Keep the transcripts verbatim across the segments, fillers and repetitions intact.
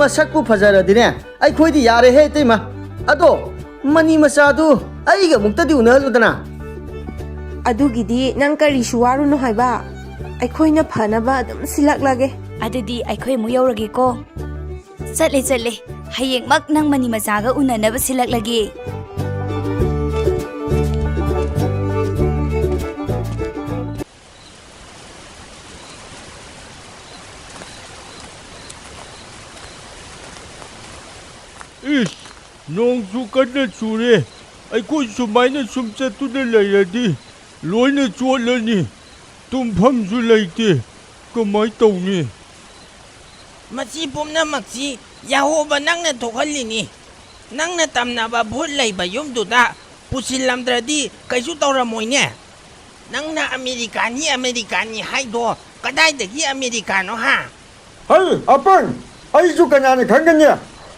ꯁꯛꯄꯨ ꯐꯖꯔꯗꯤꯅꯦ, ꯑꯩꯈꯣꯏꯗꯤ ꯌꯥꯔꯦꯍꯦ, ꯏꯇꯩꯃ꯫ ꯑꯗꯣ ꯃꯅꯤ ꯃꯆꯥꯗꯨ ꯑꯩꯒ ꯑꯃꯨꯛꯇꯗꯤ ꯎꯅꯍꯜꯂꯨꯗꯅ꯫ ꯑꯗꯨꯒꯤꯗꯤ ꯅꯪ ꯀꯔꯤꯁꯨ ꯋꯥꯔꯨꯅꯨ ꯍꯥꯏꯕ, ꯑꯩꯈꯣꯏꯅ ꯐꯅꯕ ꯑꯗꯨꯝ ꯁꯤꯜꯂꯛꯂꯒꯦ꯫ ꯑꯗꯨꯗꯤ ꯑꯩꯈꯣꯏ ꯑꯃꯨꯛ ꯌꯧꯔꯒꯦꯀꯣ꯫ ꯆꯠꯂꯦ, ꯆꯠꯂꯦ꯫ ꯍꯌꯦꯡꯃꯛ ꯅꯪ ꯃꯅꯤ ꯃꯆꯥꯒ ꯎꯅꯅꯕ ꯁꯤꯜꯂꯛꯂꯒꯦ꯫ ꯏꯁ, ꯅꯣꯡꯁꯨ ꯀꯟꯅ ꯆꯨꯔꯦ꯫ ꯑꯩꯈꯣꯏ ꯁꯨꯃꯥꯏꯅ ꯁꯨꯝ ꯆꯠꯇꯨꯅ ꯂꯩꯔꯗꯤ ꯂꯣꯏꯅ ꯆꯣꯠꯂꯅꯤ꯫ ꯇꯨꯝꯐꯝꯁꯨ ꯂꯩꯇꯦ꯫ ꯀꯃꯥꯏ ꯇꯧꯅꯤ? ꯃꯁꯤ ꯄꯨꯝꯅꯃꯛꯁꯤ ꯌꯥꯍꯣꯕ ꯅꯪꯅ ꯊꯣꯛꯍꯜꯂꯤꯅꯤ꯫ ꯅꯪꯅ ꯇꯝꯅꯕ ꯚꯨꯠ ꯂꯩꯕ ꯌꯨꯝꯗꯨꯗ ꯄꯨꯁꯤꯜꯂꯝꯗ꯭ꯔꯗꯤ ꯀꯩꯁꯨ ꯇꯧꯔꯝꯃꯣꯏꯅꯦ꯫ ꯅꯪꯅ ꯑꯃꯦꯔꯤꯀꯥꯅꯤ, ꯑꯃꯦꯔꯤꯀꯥꯅꯤ ꯍꯥꯏꯗꯣ ꯀꯗꯥꯏꯗꯒꯤ ꯑꯃꯦꯔꯤꯀꯥꯅꯣ, ꯍꯥ? ꯍꯩ, ꯑꯄꯪ! ꯑꯩꯁꯨ ꯀꯅꯥꯅ ꯈꯪꯒꯅꯤ?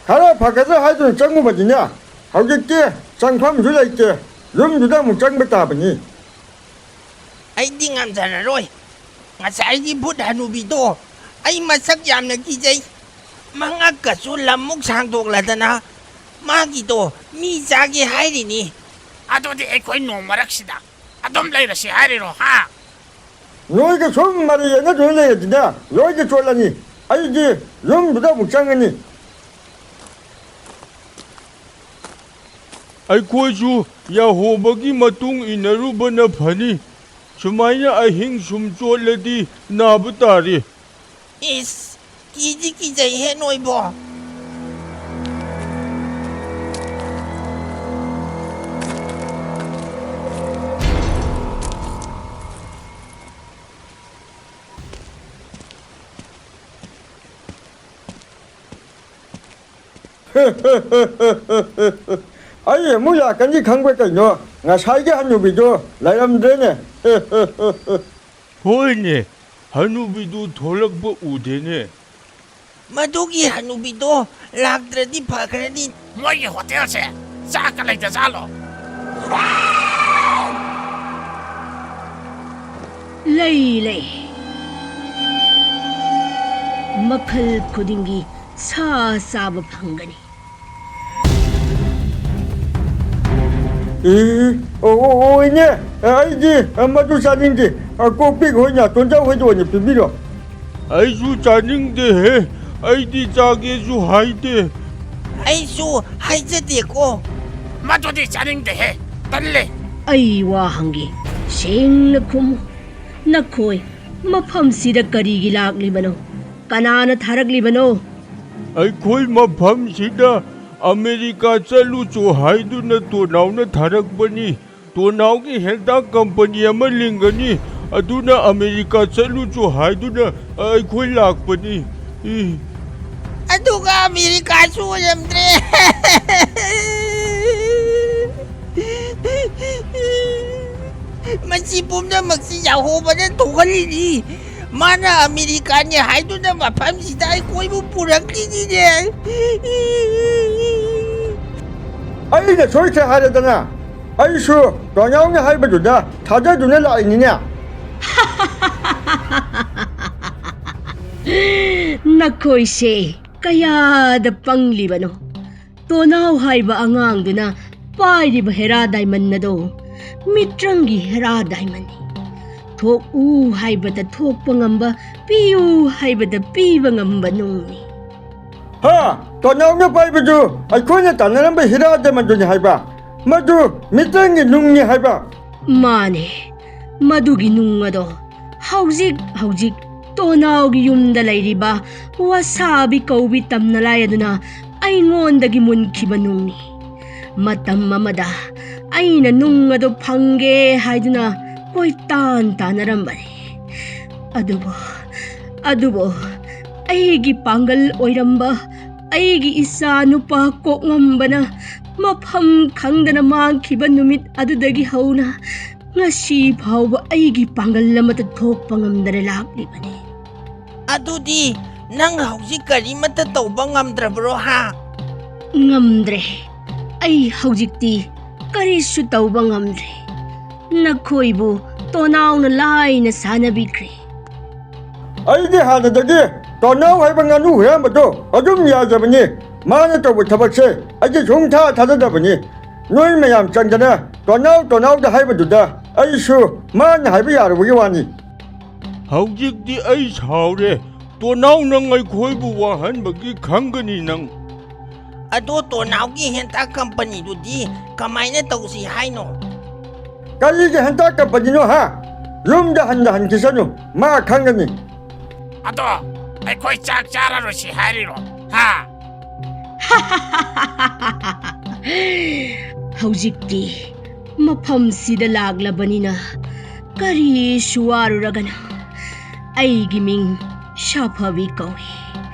ꯈꯔ ꯐꯒꯗ꯭ꯔꯥ ꯍꯥꯏꯗꯨꯅ ꯆꯪꯉꯨꯕꯅꯤꯅꯦ꯫ ꯍꯧꯖꯤꯛꯇꯤ ꯆꯪꯐꯝꯁꯨ ꯂꯩꯇꯦ꯫ ꯌꯨꯝꯗꯨꯗ ꯑꯃꯨꯛ ꯆꯪꯕ ꯇꯥꯕꯅꯤ꯫ ꯑꯩꯗꯤ ꯉꯝꯖꯔꯔꯣꯏ꯫ ꯉꯁꯥꯏꯒꯤ ꯚꯨꯠ ꯍꯅꯨꯕꯤꯗꯣ ꯑꯩ ꯃꯁꯛ ꯌꯥꯝꯅ ꯀꯤꯖꯩ꯫ ꯃꯉꯛꯀꯁꯨ ꯂꯝꯃꯨꯛ ꯁꯥꯡꯗꯣꯛꯂꯗꯅ ꯃꯥꯒꯤꯗꯣ ꯃꯤ ꯆꯥꯒꯦ ꯍꯥꯏꯔꯤꯅꯤ꯫ ꯑꯗꯨꯗꯤ ꯑꯩꯈꯣꯏ ꯅꯣꯡ ꯃꯔꯛꯁꯤꯗ ꯑꯗꯨꯝ ꯂꯩꯔꯁꯤ ꯍꯥꯏꯔꯤꯔꯣ, ꯍꯥ? ꯅꯣꯏꯒ ꯁꯨꯝ ꯃꯔꯩ ꯌꯦꯠꯅꯗꯨꯅ ꯂꯩꯔꯗꯤꯅꯦ, ꯂꯣꯏꯅ ꯆꯣꯠꯂꯅꯤ꯫ ꯑꯩꯗꯤ ꯌꯨꯝꯗꯨꯗ ꯑꯃꯨꯛ ꯆꯪꯉꯅꯤ꯫ ꯑꯩꯈꯣꯏꯁꯨ ꯌꯥꯍꯣꯕꯒꯤ ꯃꯇꯨꯡ ꯏꯟꯅꯔꯨꯕꯅ ꯐꯅꯤ꯫ ꯁꯨꯃꯥꯏꯅ ꯑꯍꯤꯡ ꯁꯨꯝ ꯆꯣꯠꯂꯗꯤ ꯅꯥꯕ ꯇꯥꯔꯦ꯫ ꯏꯁ, ꯀꯤꯗꯤ ꯀꯤꯖꯩꯍꯦ ꯅꯣꯏꯕꯣ꯫ ꯑꯩ ꯑꯃꯨꯛ ꯂꯥꯛꯀꯅꯤ ꯈꯪꯕ ꯀꯩꯅꯣ? ꯉꯁꯥꯏꯒꯤ ꯍꯅꯨꯕꯤꯗꯣ ꯂꯩꯔꯝꯗ꯭ꯔꯦꯅꯦ꯫ ꯍꯣꯏꯅꯦ, ꯍꯅꯨꯕꯤꯗꯨ ꯊꯣꯛꯂꯛꯄ ꯎꯗꯦꯅꯦ꯫ ꯃꯗꯨꯒꯤ ꯍꯅꯨꯕꯤꯗꯣ ꯂꯥꯛꯇ꯭ꯔꯗꯤ ꯐꯈ꯭ꯔꯅꯤ꯫ ꯃꯣꯏꯒꯤ ꯍꯣꯇꯦꯜꯁꯦ ꯆꯥꯛꯀ ꯂꯩꯇꯖꯥꯠꯂꯣ? ꯂꯩ, ꯂꯩ꯫ ꯃꯈꯜ ꯈꯨꯗꯤꯡꯒꯤ ꯁꯥ ꯆꯥꯕ ꯐꯪꯒꯅꯤ꯫ ꯑꯦ, ꯑꯣ, ꯑꯣ, ꯑꯣ, ꯏꯅꯦ, ꯑꯩꯗꯤ ꯃꯗꯨ ꯆꯥꯅꯤꯡꯗꯦ꯫ ꯀꯣꯛꯄꯤꯈꯣꯏ ꯅꯥꯇꯣꯟꯖꯥꯎ ꯍꯣꯏꯗ ꯑꯣꯏꯅ ꯄꯤꯕꯤꯔꯣ꯫ ꯑꯩꯁꯨ ꯆꯥꯅꯤꯡꯗꯦꯍꯦ, ꯑꯩꯗꯤ ꯆꯥꯒꯦꯁꯨ ꯍꯥꯏꯗꯦ꯫ ꯑꯩꯁꯨ ꯍꯥꯏꯖꯗꯦꯀꯣ꯫ ꯃꯗꯨꯗꯤ ꯆꯥꯅꯤꯡꯗꯦꯍꯦ, ꯇꯜꯂꯦ꯫ ꯑꯩ ꯋꯥ ꯍꯪꯒꯦ, ꯁꯦꯡꯅ ꯈꯨꯝꯃꯨ꯫ ꯅꯈꯣꯏ ꯃꯐꯝꯁꯤꯗ ꯀꯔꯤꯒꯤ ꯂꯥꯛꯂꯤꯕꯅꯣ? ꯀꯅꯥꯅ ꯊꯥꯔꯛꯂꯤꯕꯅꯣ? ꯑꯩꯈꯣꯏ ꯃꯐꯝꯁꯤꯗ ꯑꯃꯦꯔꯤꯀꯥ ꯆꯠꯂꯨꯆꯣ ꯍꯥꯏꯗꯨꯅ ꯇꯣꯅꯥꯎꯅ ꯊꯥꯔꯛꯄꯅꯤ꯫ ꯇꯣꯅꯥꯎꯒꯤ ꯍꯦꯟꯇꯥꯛ ꯀꯝꯄꯅꯤ ꯑꯃ ꯂꯤꯡꯒꯅꯤ, ꯑꯗꯨꯅ ꯑꯃꯦꯔꯤꯀꯥ ꯆꯠꯂꯨꯆꯣ ꯍꯥꯏꯗꯨꯅ ꯑꯩꯈꯣꯏ ꯂꯥꯛꯄꯅꯤ꯫ ꯏ꯫ ꯑꯗꯨꯒ ꯑꯃꯦꯔꯤꯀꯥꯁꯨ ꯑꯣꯏꯔꯝꯗ꯭ꯔꯦ꯫ ꯃꯁꯤ ꯄꯨꯝꯅꯃꯛꯁꯤ ꯌꯥꯍꯣꯕꯅ ꯊꯣꯛꯍꯜꯂꯤꯅꯤ꯫ ꯃꯥꯅ ꯑꯃꯦꯔꯤꯀꯥꯅꯤ ꯍꯥꯏꯗꯨꯅ ꯃꯐꯝꯁꯤꯗ ꯑꯩꯈꯣꯏꯕꯨ ꯄꯨꯔꯛꯂꯤꯅꯤꯅꯦ꯫ ꯑꯩꯅ ꯁꯣꯏꯈ꯭ꯔꯦ ꯍꯥꯏꯔꯗꯅ, ꯑꯩꯁꯨ ꯇꯣꯅꯥꯎꯅ ꯍꯥꯏꯕꯗꯨꯗ ꯊꯥꯖꯗꯨꯅ ꯂꯥꯛꯏꯅꯤꯅꯦ꯫ ꯅꯈꯣꯏꯁꯦ ꯀꯌꯥꯗ ꯄꯪꯂꯤꯕꯅꯣ? ꯇꯣꯅꯥꯎ ꯍꯥꯏꯕ ꯑꯉꯥꯡꯗꯨꯅ ꯄꯥꯏꯔꯤꯕ ꯍꯦꯔꯥ ꯗꯥꯏꯃꯟ ꯑꯗꯣ ꯃꯤꯇ꯭ꯔꯪꯒꯤ ꯍꯦꯔꯥ ꯗꯥꯏꯃꯟꯅꯤ꯫ ꯊꯣꯛꯎ ꯍꯥꯏꯕꯗ ꯊꯣꯛꯄ ꯉꯝꯕ, ꯄꯤꯌꯨ ꯍꯥꯏꯕꯗ ꯄꯤꯕ ꯉꯝꯕ ꯅꯨꯡꯅꯤ꯫ ꯍꯥ? ꯇꯣꯅꯥꯎꯅ ꯄꯥꯏꯕꯗꯨ ꯑꯩꯈꯣꯏꯅ ꯇꯥꯟꯅꯔꯝꯕ ꯍꯤꯔꯥ ꯗꯥꯏꯃꯟꯗꯨꯅꯤ ꯍꯥꯏꯕ? ꯃꯗꯨ ꯃꯤꯇ꯭ꯔꯪꯒꯤ ꯅꯨꯡꯅꯤ ꯍꯥꯏꯕ? ꯃꯥꯅꯦ, ꯃꯗꯨꯒꯤ ꯅꯨꯡ ꯑꯗꯣ ꯍꯧꯖꯤꯛ ꯍꯧꯖꯤꯛ ꯇꯣꯅꯥꯎꯒꯤ ꯌꯨꯝꯗ ꯂꯩꯔꯤꯕ ꯋꯥꯁꯥꯕꯤ ꯀꯧꯕꯤ ꯇꯝꯅꯂꯥꯏ ꯑꯗꯨꯅ ꯑꯩꯉꯣꯟꯗꯒꯤ ꯃꯨꯟꯈꯤꯕ ꯅꯨꯡꯅꯤ꯫ ꯃꯇꯝ ꯑꯃꯗ ꯑꯩꯅ ꯅꯨꯡ ꯑꯗꯨ ꯐꯪꯒꯦ ꯍꯥꯏꯗꯨꯅ ꯀꯣꯏꯇꯥꯟ ꯇꯥꯟꯅꯔꯝꯕꯅꯤ꯫ ꯑꯗꯨꯕꯨ, ꯑꯗꯨꯕꯨ ꯑꯩꯒꯤ ꯄꯥꯡꯒꯜ ꯑꯣꯏꯔꯝꯕ ꯑꯩꯒꯤ ꯏꯆꯥ ꯅꯨꯄꯥ ꯀꯣꯛꯉꯝꯕꯅ ꯃꯐꯝ ꯈꯪꯗꯅ ꯃꯥꯡꯈꯤꯕ ꯅꯨꯃꯤꯠ ꯑꯗꯨꯗꯒꯤ ꯍꯧꯅ ꯉꯁꯤ ꯐꯥꯎꯕ ꯑꯩꯒꯤ ꯄꯥꯡꯒꯜ ꯑꯃꯠꯇ ꯊꯣꯛꯄ ꯉꯝꯗꯅ ꯂꯥꯛꯂꯤꯕꯅꯤ꯫ ꯑꯗꯨꯗꯤ ꯅꯪ ꯍꯧꯖꯤꯛ ꯀꯔꯤꯃꯠꯇ ꯇꯧꯕ ꯉꯝꯗ꯭ꯔꯕ꯭ꯔꯣ ꯍꯥ? ꯉꯝꯗ꯭ꯔꯦ꯫ ꯑꯩ ꯍꯧꯖꯤꯛꯇꯤ ꯀꯔꯤꯁꯨ ꯇꯧꯕ ꯉꯝꯗ꯭ꯔꯦ꯫ ꯅꯈꯣꯏꯕꯨ ꯇꯣꯅꯥꯎꯅ ꯂꯥꯏꯅ ꯁꯥꯟꯅꯕꯤꯈ꯭ꯔꯦ꯫ ꯑꯩꯗꯤ ꯍꯥꯟꯅꯗꯒꯤ ꯇꯣꯅꯥꯎ ꯍꯥꯏꯕ ꯉꯥꯅꯨ ꯍꯨꯔꯥꯟꯕꯗꯣ ꯑꯗꯨꯝ ꯌꯥꯖꯕꯅꯤ꯫ ꯃꯥꯅ ꯇꯧꯕ ꯊꯕꯛꯁꯦ ꯑꯩꯗꯤ ꯁꯨꯡꯊꯥ ꯊꯥꯖꯗꯕꯅꯤ꯫ ꯅꯣꯏ ꯃꯌꯥꯝ ꯆꯪꯗꯅ ꯇꯣꯅꯥꯎ ꯇꯣꯅꯥꯎꯗ ꯍꯥꯏꯕꯗꯨꯗ ꯑꯩꯁꯨ ꯃꯥꯅ ꯍꯥꯏꯕ ꯌꯥꯔꯨꯕꯒꯤ ꯋꯥꯅꯤ꯫ ꯍꯧꯖꯤꯛꯇꯤ ꯑꯩ ꯁꯥꯎꯔꯦ꯫ ꯇꯣꯅꯥꯎ, ꯅꯪ ꯑꯩꯈꯣꯏꯕꯨ ꯋꯥꯍꯟꯕꯒꯤ ꯈꯪꯒꯅꯤ ꯅꯪ꯫ ꯑꯗꯣ ꯇꯣꯅꯥꯎꯒꯤ ꯍꯦꯟꯇꯥꯛ ꯀꯝꯄꯅꯤꯗꯨꯗꯤ ꯀꯃꯥꯏꯅ ꯇꯧꯁꯤ ꯍꯥꯏꯅꯣ? ꯀꯔꯤꯒꯤ ꯍꯦꯟꯇꯥꯛ ꯀꯝꯄꯅꯤꯅꯣ ꯍꯥ? ꯌꯨꯝꯗ ꯍꯟꯅ ꯍꯟꯈꯤꯁꯅꯨ, ꯃꯥ ꯈꯪꯒꯅꯤ꯫ ꯑꯗꯣ ꯑꯩꯈꯣꯏ ꯆꯥꯛ ꯆꯥꯔꯔꯣꯏꯁꯤ ꯍꯥꯏꯔꯤꯔꯣ? ꯍꯥ? ꯍꯧꯖꯤꯛꯇꯤ ꯃꯐꯝꯁꯤꯗ ꯂꯥꯛꯂꯕꯅꯤꯅ ꯀꯔꯤꯁꯨ ꯋꯥꯔꯨꯔꯒꯅꯨ꯫ ꯑꯩꯒꯤ ꯃꯤꯡ ꯁꯥꯐꯕꯤ ꯀꯧꯏ꯫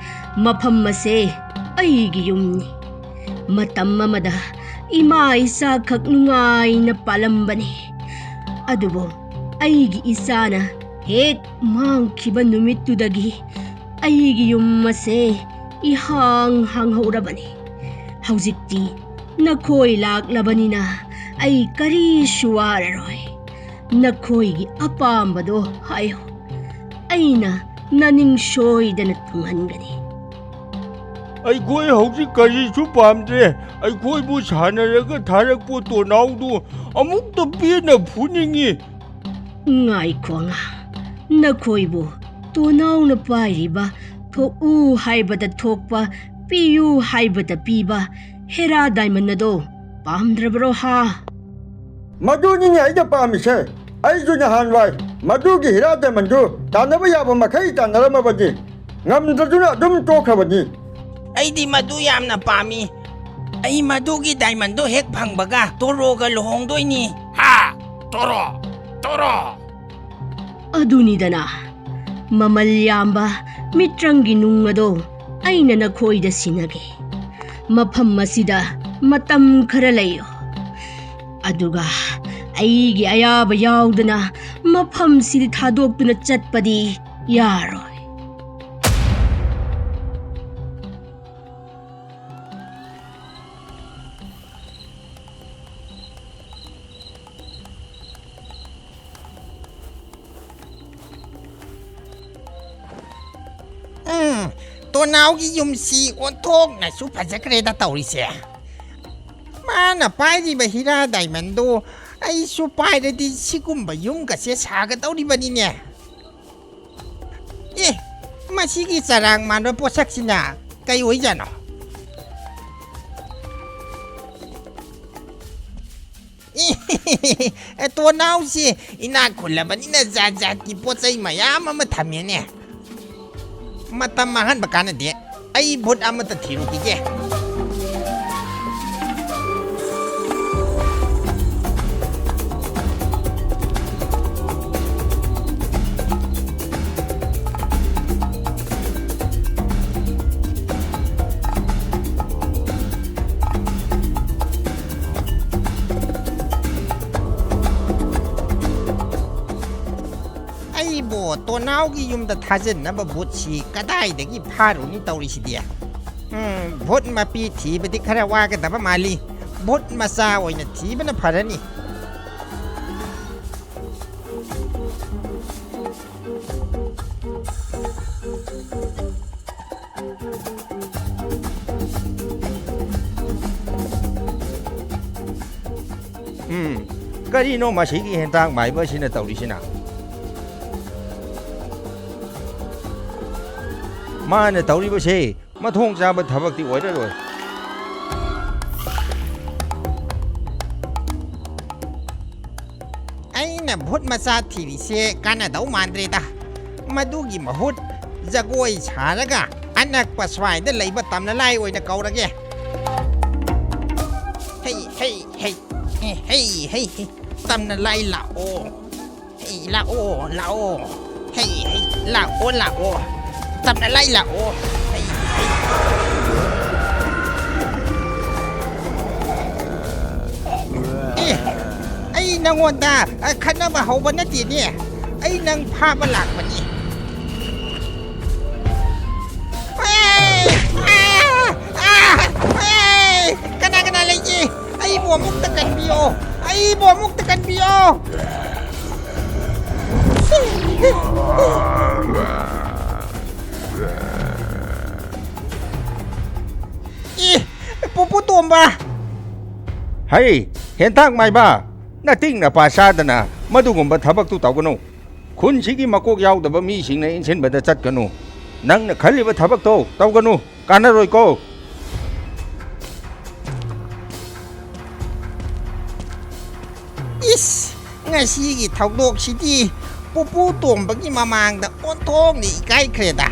ꯃꯐꯝ ꯑꯁꯦ ꯑꯩꯒꯤ ꯌꯨꯝꯅꯤ꯫ ꯃꯇꯝ ꯑꯃꯗ ꯏꯃꯥ ꯏꯆꯥꯈꯛ ꯅꯨꯡꯉꯥꯏꯅ ꯄꯥꯜꯂꯝꯕꯅꯤ꯫ ꯑꯗꯨꯕꯨ ꯑꯩꯒꯤ ꯏꯆꯥꯅ ꯍꯦꯛ ꯃꯥꯡꯈꯤꯕ ꯅꯨꯃꯤꯠꯇꯨꯗꯒꯤ ꯑꯩꯒꯤ ꯌꯨꯝ ꯑꯁꯦ ꯏꯍꯥꯡ ꯍꯥꯡꯍꯧꯔꯕꯅꯤ꯫ ꯍꯧꯖꯤꯛꯇꯤ ꯅꯈꯣꯏ ꯂꯥꯛꯂꯕꯅꯤꯅ ꯑꯩ ꯀꯔꯤꯁꯨ ꯋꯥꯔꯔꯣꯏ꯫ ꯅꯈꯣꯏꯒꯤ ꯑꯄꯥꯝꯕꯗꯣ ꯍꯥꯏꯌꯨ, ꯑꯩꯅ ꯅꯅꯤꯡ ꯁꯣꯏꯗꯅ ꯊꯨꯡꯍꯟꯒꯅꯤ꯫ ꯑꯩꯈꯣꯏ ꯍꯧꯖꯤꯛ ꯀꯔꯤꯁꯨ ꯄꯥꯝꯗ꯭ꯔꯦ꯫ ꯑꯩꯈꯣꯏꯕꯨ ꯁꯥꯟꯅꯔꯒ ꯊꯥꯔꯛꯄ ꯇꯣꯅꯥꯎꯗꯨ ꯑꯃꯨꯛꯇ ꯄꯦꯟꯅ ꯐꯨꯅꯤꯡꯏ꯫ ꯉꯥꯏꯈꯣ ꯑꯉꯥꯡ, ꯅꯈꯣꯏꯕꯨ ꯇꯣꯅꯥꯎꯅ ꯄꯥꯏꯔꯤꯕ ꯊꯣꯛꯎ ꯍꯥꯏꯕꯗ ꯊꯣꯛꯄ, ꯄꯤꯌꯨ ꯍꯥꯏꯕꯗ ꯄꯤꯕ ꯍꯦꯔꯥ ꯗꯥꯏꯃꯟ ꯑꯗꯣ ꯄꯥꯝꯗ꯭ꯔꯕꯔꯣ ꯍꯥ? ꯃꯗꯨꯅꯤꯅꯦ ꯑꯩꯅ ꯄꯥꯝꯃꯤꯁꯦ꯫ ꯑꯩꯁꯨ ꯅꯍꯥꯟꯋꯥꯏ ꯃꯗꯨꯒꯤ ꯍꯤꯔꯥ ꯗꯥꯏꯃꯟꯗꯨ ꯇꯥꯟꯅꯕ ꯌꯥꯕ ꯃꯈꯩ ꯇꯥꯟꯅꯔꯝꯃꯕꯅꯤ꯫ ꯉꯝꯗ꯭ꯔꯗꯨꯅ ꯑꯗꯨꯝ ꯇꯣꯛꯈ꯭ꯔꯕꯅꯤ꯫ ꯑꯩꯗꯤ ꯃꯗꯨ ꯌꯥꯝꯅ ꯄꯥꯝꯃꯤ꯫ ꯑꯩ ꯃꯗꯨꯒꯤ ꯗꯥꯏꯃꯟꯗꯣ ꯍꯦꯛ ꯐꯪꯕꯒ ꯇꯣꯔꯣꯒ ꯂꯨꯍꯣꯡꯗꯣꯏꯅꯤ꯫ ꯍꯥ? ꯇꯣꯔꯣ? ꯇꯣꯔꯣ? ꯑꯗꯨꯅꯤꯗꯅ, ꯃꯃꯜ ꯌꯥꯝꯕ ꯃꯤꯇ꯭ꯔꯪꯒꯤ ꯅꯨꯡ ꯑꯗꯣ ꯑꯩꯅ ꯅꯈꯣꯏꯗ ꯁꯤꯟꯅꯒꯦ꯫ ꯃꯐꯝ ꯑꯁꯤꯗ ꯃꯇꯝ ꯈꯔ ꯂꯩꯌꯨ꯫ ꯑꯗꯨꯒ ꯑꯩꯒꯤ ꯑꯌꯥꯕ ꯌꯥꯎꯗꯅ ꯃꯐꯝꯁꯤꯗꯤ ꯊꯥꯗꯣꯛꯇꯨꯅ ꯆꯠꯄꯗꯤ ꯌꯥꯔꯣꯏ꯫ ꯎꯝ, ꯇꯣꯅꯥꯎꯒꯤ ꯌꯨꯝꯁꯤ ꯑꯣꯟꯊꯣꯛꯅꯁꯨ ꯐꯖꯈ꯭ꯔꯦꯗ ꯇꯧꯔꯤꯁꯦ꯫ ꯃꯥꯅ ꯄꯥꯏꯔꯤꯕ ꯍꯤꯔꯥ ꯗꯥꯏꯃꯟꯗꯣ ꯑꯩꯁꯨ ꯄꯥꯏꯔꯗꯤ ꯁꯤꯒꯨꯝꯕ ꯌꯨꯝꯒꯁꯦ ꯁꯥꯒꯗꯧꯔꯤꯕꯅꯤꯅꯦ꯫ ꯑꯦ, ꯃꯁꯤꯒꯤ ꯆꯔꯥꯡ ꯃꯥꯟꯕ ꯄꯣꯠꯁꯛꯁꯤꯅ ꯀꯩ ꯑꯣꯏꯖꯥꯠꯅꯣ? ꯑꯦ, ꯇꯣꯅꯥꯎꯁꯦ ꯏꯅꯥꯛ ꯈꯨꯜꯂꯕꯅꯤꯅ ꯖꯥꯠ ꯖꯥꯠꯀꯤ ꯄꯣꯠ ꯆꯩ ꯃꯌꯥꯝ ꯑꯃ ꯊꯝꯃꯦꯅꯦ꯫ ꯃꯇꯝ ꯃꯥꯡꯍꯟꯕ ꯀꯥꯟꯅꯗꯦ꯫ ꯑꯩ ꯚꯨꯠ ꯑꯃꯇ ꯊꯤꯔꯨꯈꯤꯒꯦ꯫ ꯑꯩꯕꯨ ꯇꯣꯅꯥꯎꯒꯤ ꯌꯨꯝꯗ ꯊꯥꯖꯤꯟꯅꯕ ꯚꯨꯠꯁꯤ ꯀꯗꯥꯏꯗꯒꯤ ꯐꯥꯔꯨꯅꯤ ꯇꯧꯔꯤꯁꯤꯗꯤ? ꯎꯝ, ꯚꯨꯠ ꯃꯄꯤ ꯊꯤꯕꯗꯤ ꯈꯔ ꯋꯥꯒꯗꯕ ꯃꯥꯜꯂꯤ꯫ ꯚꯨꯠ ꯃꯆꯥ ꯑꯣꯏꯅ ꯊꯤꯕꯅ ꯐꯔꯅꯤ꯫ ꯎꯝ, ꯀꯔꯤꯅꯣ ꯃꯁꯤꯒꯤ ꯍꯦꯟꯇꯥꯛ ꯃꯥꯏꯕ ꯑꯁꯤꯅ ꯇꯧꯔꯤꯁꯤꯅ? ꯃꯥꯅ ꯇꯧꯔꯤꯕꯁꯦ ꯃꯊꯣꯡ ꯆꯥꯕ ꯊꯕꯛꯇꯤ ꯑꯣꯏꯔꯔꯣꯏ꯫ ꯑꯩꯅ ꯚꯨꯠ ꯃꯆꯥ ꯊꯤꯔꯤꯁꯦ ꯀꯥꯟꯅꯗꯧ ꯃꯥꯟꯗ꯭ꯔꯦꯗ꯫ ꯃꯗꯨꯒꯤ ꯃꯍꯨꯠ ꯖꯒꯣꯏ ꯁꯥꯔꯒ ꯑꯅꯛꯄ ꯁ꯭ꯋꯥꯏꯗ ꯂꯩꯕ ꯇꯝꯅꯂꯥꯏ ꯑꯣꯏꯅ ꯀꯧꯔꯒꯦ꯫ ꯍꯩ, ꯍꯩ, ꯍꯩ, ꯍꯩ, ꯍꯩ, ꯍꯩ, ꯍꯩ, ꯇꯝꯅꯂꯥꯏ ꯂꯥꯛꯑꯣ꯫ ꯍꯩ, ꯂꯥꯛꯑꯣ, ꯂꯥꯛꯑꯣ꯫ ꯍꯩ, ꯍꯩ, ꯂꯥꯛꯑꯣ, ꯂꯥꯛꯑꯣ꯫ ꯇꯝꯅꯂꯥꯏ ꯂꯥꯛꯑꯣ꯫ ꯍꯩ, ꯍꯩ꯫ ꯑꯦ, ꯑꯩ ꯅꯉꯣꯟꯗ, ꯑ, ꯈꯠꯅꯕ ꯍꯧꯕ ꯅꯠꯇꯦꯅꯦ꯫ ꯑꯩ ꯅꯪ ꯐꯥꯕ ꯂꯥꯛꯄꯅꯤ꯫ ꯑꯦ! ꯑꯥ! ꯑꯥ! ꯑꯦ! ꯀꯅꯥ ꯀꯅꯥ ꯂꯩꯒꯦ? ꯑꯩꯕꯨ ꯑꯃꯨꯛꯇ ꯀꯟꯕꯤꯌꯣ! ꯑꯩꯕꯨ ꯑꯃꯨꯛꯇ ꯀꯟꯕꯤꯌꯣ! ꯍꯩ, ꯍꯦꯟꯇꯥꯛ ꯃꯥꯏꯕ, ꯅꯇꯤꯛ ꯅꯄꯥ ꯆꯥꯗꯅ ꯃꯗꯨꯒꯨꯝꯕ ꯊꯕꯛꯇꯨ ꯇꯧꯒꯅꯨ꯫ ꯈꯨꯟꯁꯤꯒꯤ ꯃꯀꯣꯛ ꯌꯥꯎꯗꯕ ꯃꯤꯁꯤꯡꯅ ꯏꯟꯁꯤꯟꯕꯗ ꯆꯠꯀꯅꯨ꯫ ꯅꯪꯅ ꯈꯜꯂꯤꯕ ꯊꯕꯛꯇꯣ ꯇꯧꯒꯅꯨ, ꯀꯥꯟꯅꯔꯣꯏꯀꯣ꯫ ꯏꯁ, ꯉꯁꯤꯒꯤ ꯊꯧꯗꯣꯛꯁꯤꯗꯤ ꯄꯨꯄꯨ ꯇꯣꯝꯕꯒꯤ ꯃꯃꯥꯡꯗ ꯑꯣꯟꯊꯣꯛꯅ ꯏꯀꯥꯏꯈ꯭ꯔꯦꯗ꯫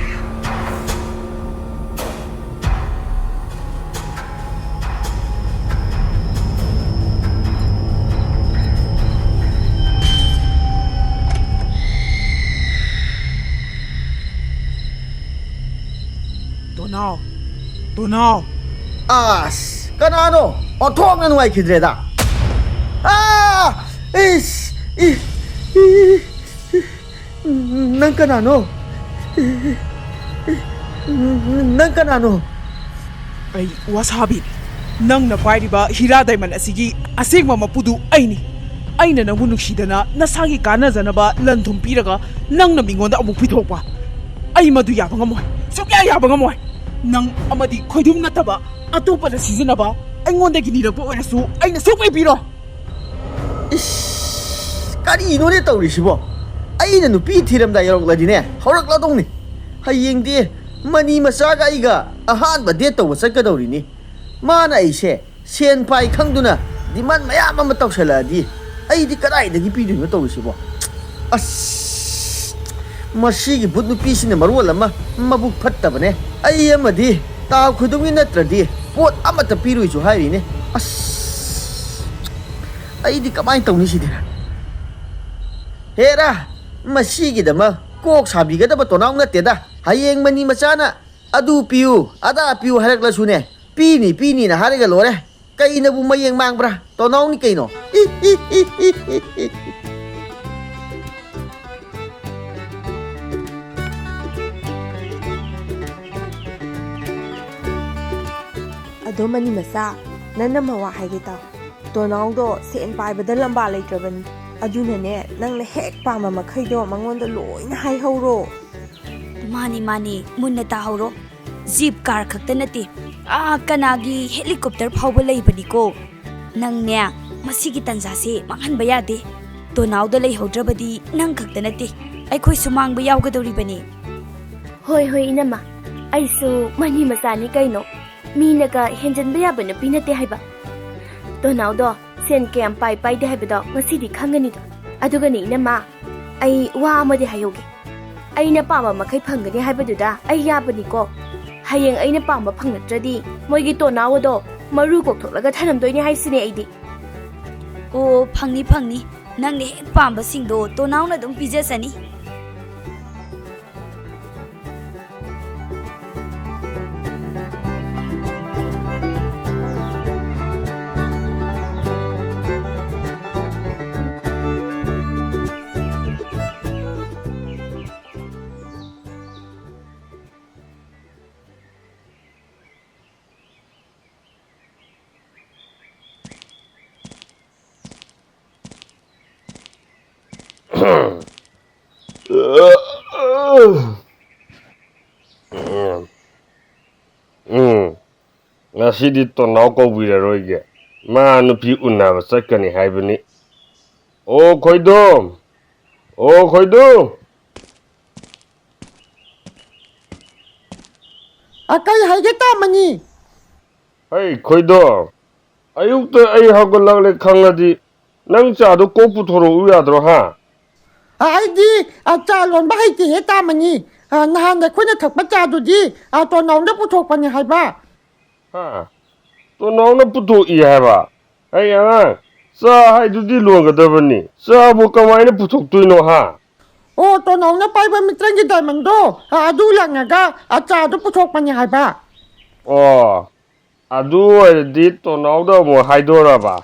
ꯇꯣꯅꯥꯎ, ꯇꯣꯅꯥꯎ꯫ ꯑꯁ, ꯀꯅꯥꯅꯣ? ꯑꯣꯟꯊꯣꯛꯅ ꯅꯨꯡꯉꯥꯏꯈꯤꯗ꯭ꯔꯦꯗ꯫ ꯑꯥ! ꯏꯁ! ꯏ! ꯏ! ꯅꯪ ꯀꯅꯥꯅꯣ? ꯅꯪ ꯀꯅꯥꯅꯣ? ꯑꯩ ꯋꯥꯁꯥꯕꯤꯅꯤ꯫ ꯅꯪꯅ ꯄꯥꯏꯔꯤꯕ ꯍꯤꯔꯥ ꯗꯥꯏꯃꯟ ꯑꯁꯤꯒꯤ ꯑꯁꯦꯡꯕ ꯃꯄꯨꯗꯨ ꯑꯩꯅꯤ꯫ ꯑꯩꯅ ꯅꯪꯕꯨ ꯅꯨꯡꯁꯤꯗꯅ ꯅꯁꯥꯒꯤ ꯀꯥꯟꯅꯖꯅꯕ ꯂꯟ ꯊꯨꯝ ꯄꯤꯔꯒ ꯅꯪꯅ ꯃꯤꯉꯣꯟꯗ ꯑꯃꯨꯛ ꯄꯤꯊꯣꯛꯄ꯫ ꯑꯩ ꯃꯗꯨ ꯌꯥꯕ ꯉꯝꯃꯣꯏ꯫ ꯁꯨꯛꯌꯥ ꯌꯥꯕ ꯉꯝꯃꯣꯏ꯫ ꯅꯪ ꯑꯃꯗꯤ ꯈꯣꯏꯗꯨꯝ ꯅꯠꯇꯕ ꯑꯇꯣꯞꯄꯗ ꯁꯤꯖꯤꯟꯅꯕ ꯑꯩꯉꯣꯟꯗꯒꯤ ꯅꯤꯔꯛꯄ ꯑꯣꯏꯔꯁꯨ ꯑꯩꯅ ꯁꯨꯛꯄꯤ ꯄꯤꯔꯣꯏ꯫ ꯏꯁ, ꯀꯔꯤꯅꯣꯅꯦ ꯇꯧꯔꯤꯁꯤꯕꯣ? ꯑꯩꯅ ꯅꯨꯄꯤ ꯊꯤꯔꯝꯗꯥꯏ ꯌꯧꯔꯛꯂꯗꯤꯅꯦ, ꯍꯧꯔꯛꯂꯗꯧꯅꯤ꯫ ꯍꯌꯦꯡꯗꯤ ꯃꯅꯤ ꯃꯆꯥꯒ ꯑꯩꯒ ꯑꯍꯥꯟꯕ ꯗꯦꯠ ꯇꯧꯕ ꯆꯠꯀꯗꯧꯔꯤꯅꯤ꯫ ꯃꯥꯅ ꯑꯩꯁꯦ ꯁꯦꯟ ꯄꯥꯏ ꯈꯪꯗꯨꯅ ꯗꯤꯃꯥꯟ ꯃꯌꯥꯝ ꯑꯃ ꯇꯧꯁꯜꯂꯛꯑꯗꯤ ꯑꯩꯗꯤ ꯀꯗꯥꯏꯗꯒꯤ ꯄꯤꯗꯣꯏꯅꯣ ꯇꯧꯔꯤꯁꯤꯕꯣ? ꯑꯁ, ꯃꯁꯤꯒꯤ ꯕꯨꯠ ꯅꯨꯄꯤꯁꯤꯅ ꯃꯔꯣꯜ ꯑꯃ ꯃꯕꯨꯛ ꯐꯠꯇꯕꯅꯦ꯫ ꯑꯩ ꯑꯃꯗꯤ ꯇꯥꯎ ꯈꯨꯗꯨꯝꯒꯤ ꯅꯠꯇ꯭ꯔꯗꯤ ꯄꯣꯠ ꯑꯃꯠꯇ ꯄꯤꯔꯣꯏꯁꯨ ꯍꯥꯏꯔꯤꯅꯦ꯫ ꯑꯁ, ꯑꯩꯗꯤ ꯀꯃꯥꯏꯅ ꯇꯧꯅꯤ ꯁꯤꯗꯤ? ꯍꯦꯔꯥ, ꯃꯁꯤꯒꯤꯗꯃꯛ ꯀꯣꯛ ꯁꯥꯕꯤꯒꯗꯕ ꯇꯣꯅꯥꯎ ꯅꯠꯇꯦꯗ꯫ ꯍꯌꯦꯡ ꯃꯅꯤ ꯃꯆꯥꯅ ꯑꯗꯨ ꯄꯤꯌꯨ, ꯑꯗꯥ ꯄꯤꯌꯨ ꯍꯥꯏꯔꯛꯂꯁꯨꯅꯦ, ꯄꯤꯅꯤ, ꯄꯤꯅꯤꯅ ꯍꯥꯏꯔꯒ ꯂꯣꯏꯔꯦ꯫ ꯀꯩꯅꯕꯨ ꯃꯌꯦꯡ ꯃꯥꯡꯕ꯭ꯔꯥ? ꯇꯣꯅꯥꯎꯅꯤ ꯀꯩꯅꯣ꯫ E, E, E, E, E, E. ꯑꯗꯣ ꯃꯅꯤ ꯃꯆꯥ, ꯅꯪꯅ ꯃꯋꯥ ꯍꯥꯏꯒꯦ ꯇꯥꯎ꯫ ꯇꯣꯅꯥꯎꯗꯣ ꯁꯦꯟ ꯄꯥꯏꯕꯗ ꯂꯝꯕꯥ ꯂꯩꯇ꯭ꯔꯕꯅꯤ꯫ ꯑꯗꯨꯅꯅꯦ, ꯅꯪꯅ ꯍꯦꯛ ꯄꯥꯝꯕ ꯃꯈꯩꯗꯣ ꯃꯉꯣꯟꯗ ꯂꯣꯏꯅ ꯍꯥꯏꯍꯧꯔꯣ꯫ ꯃꯥꯅꯤ, ꯃꯥꯅꯤ, ꯃꯨꯟꯅ ꯇꯥꯍꯧꯔꯣ꯫ ꯖꯤꯞ ꯀꯥꯔ ꯈꯛꯇ ꯅꯠꯇꯦ, ꯑꯥ, ꯀꯅꯥꯒꯤ ꯍꯦꯂꯤꯀꯣꯞꯇꯔ ꯐꯥꯎꯕ ꯂꯩꯕꯅꯤꯀꯣ꯫ ꯅꯪꯅꯦ, ꯃꯁꯤꯒꯤ ꯇꯟꯖꯥꯁꯦ ꯃꯥꯡꯍꯟꯕ ꯌꯥꯗꯦ꯫ ꯇꯣꯅꯥꯎꯗ ꯂꯩꯍꯧꯗ꯭ꯔꯕꯗꯤ ꯅꯪ ꯈꯛꯇ ꯅꯠꯇꯦ, ꯑꯩꯈꯣꯏꯁꯨ ꯃꯥꯡꯕ ꯌꯥꯎꯒꯗꯧꯔꯤꯕꯅꯤ꯫ ꯍꯣꯏ, ꯍꯣꯏ, ꯏꯅꯝꯃ꯫ ꯑꯩꯁꯨ ꯃꯅꯤ ꯃꯆꯥꯅꯤ ꯀꯩꯅꯣ꯫ ꯃꯤꯅꯒ ꯍꯦꯟꯖꯟꯕ ꯌꯥꯕ ꯅꯨꯄꯤ ꯅꯠꯇꯦ ꯍꯥꯏꯕ꯫ ꯇꯣꯅꯥꯎꯗꯣ ꯁꯦꯟ ꯀꯌꯥꯝ ꯄꯥꯏ ꯄꯥꯏꯗꯦ ꯍꯥꯏꯕꯗꯣ ꯉꯁꯤꯗꯤ ꯈꯪꯒꯅꯤꯗꯣ꯫ ꯑꯗꯨꯒꯅꯤ, ꯏꯅꯝꯃ, ꯑꯩ ꯋꯥ ꯑꯃꯗꯤ ꯍꯥꯏꯍꯧꯒꯦ꯫ ꯑꯩꯅ ꯄꯥꯝꯕ ꯃꯈꯩ ꯐꯪꯒꯅꯤ ꯍꯥꯏꯕꯗꯨꯗ ꯑꯩ ꯌꯥꯕꯅꯤꯀꯣ꯫ ꯍꯌꯦꯡ ꯑꯩꯅ ꯄꯥꯝꯕ ꯐꯪꯂꯛꯇ꯭ꯔꯗꯤ ꯃꯣꯏꯒꯤ ꯇꯣꯅꯥꯎ ꯑꯗꯣ ꯃꯔꯨ ꯀꯣꯛꯊꯣꯛꯂꯒ ꯊꯅꯝꯗꯣꯏꯅꯦ ꯍꯥꯏꯁꯤꯅꯦ ꯑꯩꯗꯤ꯫ ꯑꯣ, ꯐꯪꯅꯤ, ꯐꯪꯅꯤ꯫ ꯅꯪꯅ ꯍꯦꯛ ꯄꯥꯝꯕꯁꯤꯡꯗꯣ ꯇꯣꯅꯥꯎꯅ ꯑꯗꯨꯝ ꯄꯤꯖꯁꯅꯤ꯫ ꯎꯝ, ꯉꯁꯤꯗꯤ ꯇꯣꯅꯥꯎ ꯀꯧꯕꯤꯔꯔꯣꯏꯒꯦ꯫ ꯃꯥ ꯅꯨꯄꯤ ꯎꯅꯕ ꯆꯠꯀꯅꯤ ꯍꯥꯏꯕꯅꯤ꯫ ꯑꯣ ꯈꯣꯏꯗꯣꯝ! ꯑꯣ ꯈꯣꯏꯗꯣꯝ! ꯑ, ꯀꯩ ꯍꯥꯏꯒꯦ, ꯇꯥꯃꯅꯤ? ꯍꯩ ꯈꯣꯏꯗꯣꯝ, ꯑꯌꯨꯛꯇ ꯑꯩ ꯍꯧꯒꯠꯂꯛꯂꯦ ꯈꯪꯂꯗꯤ ꯅꯪ ꯆꯥꯗꯣ ꯀꯣꯛ ꯄꯨꯊꯣꯔꯛꯎ ꯌꯥꯗ꯭ꯔꯣ, ꯍꯥ? ꯑ, ꯑꯩꯗꯤ, ꯑ, ꯆꯥ ꯂꯣꯟꯕ ꯍꯩꯇꯦꯍꯦ, ꯇꯥꯃꯅꯤ꯫ ꯑ, ꯅꯍꯥꯟ ꯑꯩꯈꯣꯏꯅ ꯊꯛꯄ ꯆꯥꯗꯨꯗꯤ, ꯑ, ꯇꯣꯅꯥꯎꯅ ꯄꯨꯊꯣꯛꯄꯅꯤ ꯍꯥꯏꯕ꯫ ꯍꯥ? ꯇꯣꯅꯥꯎꯅ ꯄꯨꯊꯣꯛꯏ ꯍꯥꯏꯕ? ꯑꯩ ꯑꯉꯥꯡ, ꯆꯥ ꯍꯥꯏꯗꯨꯗꯤ ꯂꯣꯟꯒꯗꯕꯅꯤ꯫ ꯆꯥꯕꯨ ꯀꯃꯥꯏꯅ ꯄꯨꯊꯣꯛꯇꯣꯏꯅꯣ, ꯍꯥ? ꯑꯣ, ꯇꯣꯅꯥꯎꯅ ꯄꯥꯏꯕ ꯃꯤꯇ꯭ꯔꯪꯒꯤ ꯗꯥꯏꯃꯟꯗꯣ, ꯑ, ꯑꯗꯨ ꯂꯪꯉꯒ, ꯑ, ꯆꯥꯗꯨ ꯄꯨꯊꯣꯛꯄꯅꯤ ꯍꯥꯏꯕ꯫ ꯑꯣ, ꯑꯗꯨ ꯑꯣꯏꯔꯗꯤ ꯇꯣꯅꯥꯎꯗ ꯑꯃꯨꯛ ꯍꯥꯏꯗꯣꯔꯕ?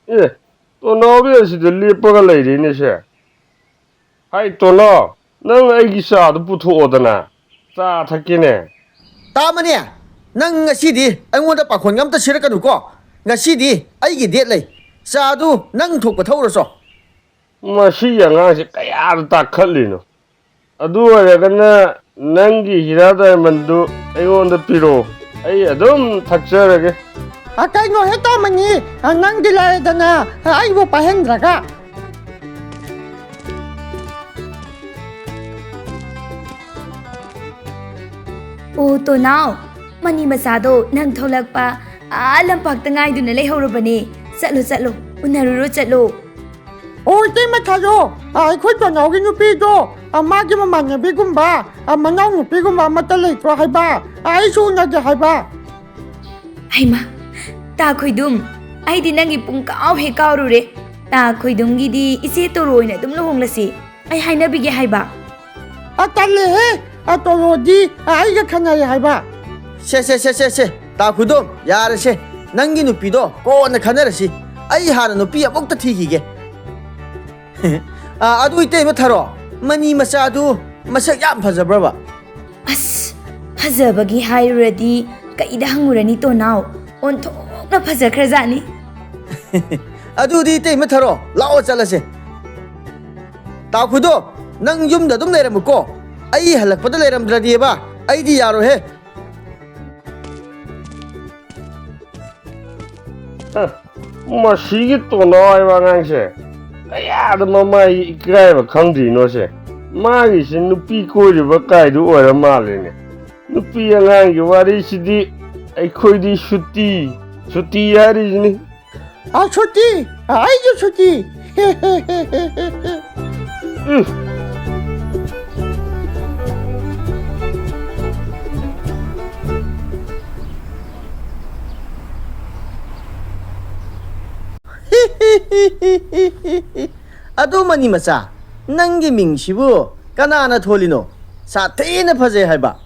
ꯑꯦ, ꯇꯣꯅꯥꯎꯗꯤ ꯑꯁꯤꯗ ꯂꯦꯞꯄꯒ ꯂꯩꯔꯦꯅꯦ ꯁꯦ꯫ ꯍꯥꯏ ꯇꯣꯅꯥꯎ, ꯅꯪ ꯑꯩꯒꯤ ꯆꯥꯗꯨ ꯄꯨꯊꯣꯛꯑꯣꯗꯅ, ꯆꯥ ꯊꯛꯀꯦꯅꯦ꯫ ꯇꯥꯃꯅꯦ, ꯅꯪ ꯉꯁꯤꯗꯤ ꯑꯩꯉꯣꯟꯗ ꯄꯥꯈꯣꯟꯒ ꯑꯝꯇ ꯁꯤꯔꯛꯀꯅꯨꯀꯣ꯫ ꯉꯁꯤꯗꯤ ꯑꯩꯒꯤ date ꯂꯩ꯫ ꯆꯥꯗꯨ ꯅꯪ ꯊꯣꯛꯄ ꯊꯛꯎꯔꯣꯆꯣ꯫ ꯃꯁꯤꯒꯤ ꯑꯉꯥꯡꯁꯦ ꯀꯌꯥꯗ ꯇꯥꯈꯠꯂꯤꯅꯣ? ꯑꯗꯨ ꯑꯣꯏꯔꯒꯅ ꯅꯪꯒꯤ ꯍꯤꯔꯥ ꯗꯥꯏꯃꯟꯗꯨ ꯑꯩꯉꯣꯟꯗ ꯄꯤꯔꯛꯑꯣ꯫ ꯑꯩ ꯑꯗꯨꯝ ꯊꯛꯆꯔꯒꯦ꯫ ꯑ, ꯀꯩꯅꯣ ꯍꯦ ꯇꯣꯝꯃꯅꯤ, ꯑ, ꯅꯪꯗꯤ ꯂꯥꯏꯔꯗꯅ, ꯑ, ꯑꯩꯕꯨ ꯄꯥꯏꯍꯟꯗ꯭ꯔꯒ꯫ ꯑꯣ ꯇꯣꯅꯥꯎ, ꯃꯅꯤ ꯃꯆꯥꯗꯣ ꯅꯪ ꯊꯣꯛꯂꯛꯄ ꯑꯥ ꯂꯝꯄꯥꯛꯇ ꯉꯥꯏꯗꯨꯅ ꯂꯩꯍꯧꯔꯕꯅꯦ꯫ ꯆꯠꯂꯣ ꯆꯠꯂꯣ, ꯎꯅꯔꯨꯔꯣ ꯆꯠꯂꯣ꯫ ꯑꯣ ꯏꯇꯩꯃ ꯊꯥꯔꯣ, ꯑ, ꯑꯩꯈꯣꯏ ꯇꯣꯅꯥꯎꯒꯤ ꯅꯨꯄꯤꯗꯣ, ꯑ, ꯃꯥꯒꯤ ꯃꯃꯥꯟꯅꯕꯤꯒꯨꯝꯕ, ꯑ, ꯃꯅꯥꯎꯅꯨꯄꯤꯒꯨꯝꯕ ꯑꯃꯠꯇ ꯂꯩꯇ꯭ꯔꯣ ꯍꯥꯏꯕ? ꯑ, ꯑꯩꯁꯨ ꯎꯅꯒꯦ ꯍꯥꯏꯕ꯫ ꯍꯩꯃꯥ, ꯇꯥ ꯈꯣꯏꯗꯨꯝ, ꯑꯩꯗꯤ ꯅꯪꯒꯤ ꯄꯨꯡ ꯀꯥꯎ ꯍꯦꯛ ꯀꯥꯎꯔꯨꯔꯦ꯫ ꯇꯥ ꯈꯣꯏꯗꯨꯝꯒꯤꯗꯤ ꯏꯆꯦ ꯇꯣꯔꯣ ꯑꯣꯏꯅ ꯑꯗꯨꯝ ꯂꯨꯍꯣꯡꯂꯁꯤ꯫ ꯑꯩ ꯍꯥꯏꯅꯕꯤꯒꯦ ꯍꯥꯏꯕ꯫ ꯑ, ꯇꯜꯂꯦꯍꯦ꯫ ꯑ, ꯇꯣꯔꯣꯗꯤ, ꯑ, ꯑꯩꯒ ꯈꯟꯅꯔꯦ ꯍꯥꯏꯕ꯫ ꯁꯦ, ꯁꯦ, ꯁꯦ, ꯁꯦ, ꯁꯦ꯫ ꯇꯥ ꯈꯨꯗꯣꯝ, ꯌꯥꯔꯦꯁꯦ꯫ ꯅꯪꯒꯤ ꯅꯨꯄꯤꯗꯣ ꯀꯣꯟꯅ ꯈꯟꯅꯔꯁꯤ꯫ ꯑꯩ ꯍꯥꯟꯅ ꯅꯨꯄꯤ ꯑꯃꯨꯛꯇ ꯊꯤꯈꯤꯒꯦ꯫ ꯑ, ꯑꯗꯨ ꯏꯇꯩꯃ ꯊꯔꯣ, ꯃꯅꯤ ꯃꯆꯥꯗꯨ ꯃꯁꯛ ꯌꯥꯝ ꯐꯖꯕ꯭ꯔꯕ? ꯑꯁ, ꯐꯖꯕꯒꯤ ꯍꯥꯏꯔꯨꯔꯗꯤ ꯀꯩꯗ ꯍꯪꯉꯨꯔꯅꯤ ꯇꯣꯅꯥꯎ? ꯑꯣꯟꯊꯣꯛꯅ ꯐꯖꯈ꯭ꯔꯖꯥꯠꯅꯤ꯫ ꯑꯗꯨꯗꯤ ꯏꯇꯩꯃ ꯊꯔꯣ, ꯂꯥꯛꯑꯣ ꯆꯠꯂꯁꯦ꯫ ꯇꯥꯎꯈꯨꯗꯣ, ꯅꯪ ꯌꯨꯝꯗ ꯑꯗꯨꯝ ꯂꯩꯔꯝꯃꯨꯀꯣ꯫ ꯑꯩ ꯍꯜꯂꯛꯄꯗ ꯂꯩꯔꯝꯗ꯭ꯔꯗꯤꯕ, ꯑꯩꯗꯤ ꯌꯥꯔꯣꯏꯍꯦ꯫ ꯑ, ꯃꯁꯤꯒꯤ ꯇꯣꯅꯥꯎ ꯍꯥꯏꯕ ꯑꯉꯥꯡꯁꯦ ꯀꯌꯥꯗ ꯃꯃꯥꯏ ꯏꯀꯥꯏꯕ ꯈꯪꯗ꯭ꯔꯤꯅꯣꯁꯦ꯫ ꯃꯥꯒꯤꯁꯤ ꯅꯨꯄꯤ ꯀꯣꯏꯔꯤꯕ ꯀꯥꯏꯗꯨ ꯑꯣꯏꯔ ꯃꯥꯜꯂꯦꯅꯦ꯫ ꯅꯨꯄꯤ ꯑꯉꯥꯡꯒꯤ ꯋꯥꯔꯤꯁꯤꯗꯤ ꯑꯩꯈꯣꯏꯗꯤ ꯁꯨꯇꯤ, ꯁꯨꯇꯤ ꯍꯥꯏꯔꯤꯁꯤꯅꯤ꯫ ꯑ, ꯁꯨꯇꯤ! ꯑꯩꯁꯨ ꯁꯨꯇꯤ! ꯎꯝ꯫ ꯑꯗꯨ ꯃꯅꯤ ꯃꯆꯥ, ꯅꯪꯒꯤ ꯃꯤꯡꯁꯤꯕꯨ ꯀꯅꯥꯅ ꯊꯣꯜꯂꯤꯅꯣ? ꯁꯥꯊꯤꯅ ꯐꯖꯩ ꯍꯥꯏꯕ꯫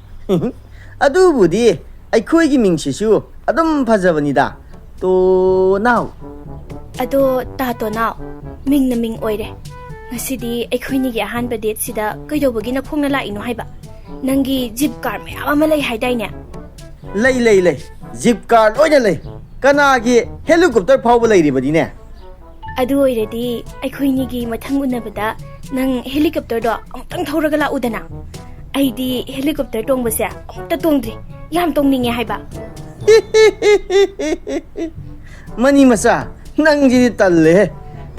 ꯑꯗꯨꯕꯨꯗꯤ ꯑꯩꯈꯣꯏꯒꯤ ꯃꯤꯡꯁꯤꯁꯨ ꯑꯗꯨꯝ ꯐꯖꯕꯅꯤꯗ, ꯇꯣꯅꯥꯎ꯫ ꯑꯗꯣ ꯇꯥ ꯇꯣꯅꯥꯎ, ꯃꯤꯡꯅ ꯃꯤꯡ ꯑꯣꯏꯔꯦ꯫ ꯉꯁꯤꯗꯤ ꯑꯩꯈꯣꯏꯅꯤꯒꯤ ꯑꯍꯥꯟꯕ ꯗꯦꯠꯁꯤꯗ ꯀꯩꯗꯧꯕꯒꯤ ꯅꯈꯣꯡꯅ ꯂꯥꯛꯏꯅꯣ ꯍꯥꯏꯕ? ꯅꯪꯒꯤ ꯖꯤꯞ ꯀꯥꯔ ꯃꯌꯥꯝ ꯑꯃ ꯂꯩ ꯍꯥꯏꯗꯥꯏꯅꯦ? ꯂꯩ, ꯂꯩ, ꯂꯩ꯫ ꯖꯤꯞ ꯀꯥꯔ ꯂꯣꯏꯅ ꯂꯩ꯫ ꯀꯅꯥꯒꯤ ꯍꯦꯂꯤꯀꯣꯞꯇꯔ ꯐꯥꯎꯕ ꯂꯩꯔꯤꯕꯅꯤꯅꯦ꯫ ꯑꯗꯨ ꯑꯣꯏꯔꯗꯤ ꯑꯩꯈꯣꯏꯅꯤꯒꯤ ꯃꯊꯪ ꯎꯅꯕꯗ ꯅꯪ ꯍꯦꯂꯤꯀꯣꯞꯇꯔꯗꯣ ꯑꯃꯨꯛꯇꯪ ꯊꯧꯔꯒ ꯂꯥꯛꯎꯗꯅ꯫ ꯑꯩꯗꯤ ꯍꯦꯂꯤꯀꯣꯞꯇꯔ ꯇꯣꯡꯕꯁꯦ ꯑꯃꯨꯛꯇ ꯇꯣꯡꯗ꯭ꯔꯤ꯫ ꯌꯥꯝ ꯇꯣꯡꯅꯤꯡꯉꯦ ꯍꯥꯏꯕ꯫ ꯃꯅꯤ ꯃꯆꯥ, ꯅꯪꯁꯤꯗꯤ ꯇꯜꯂꯦꯍꯦ꯫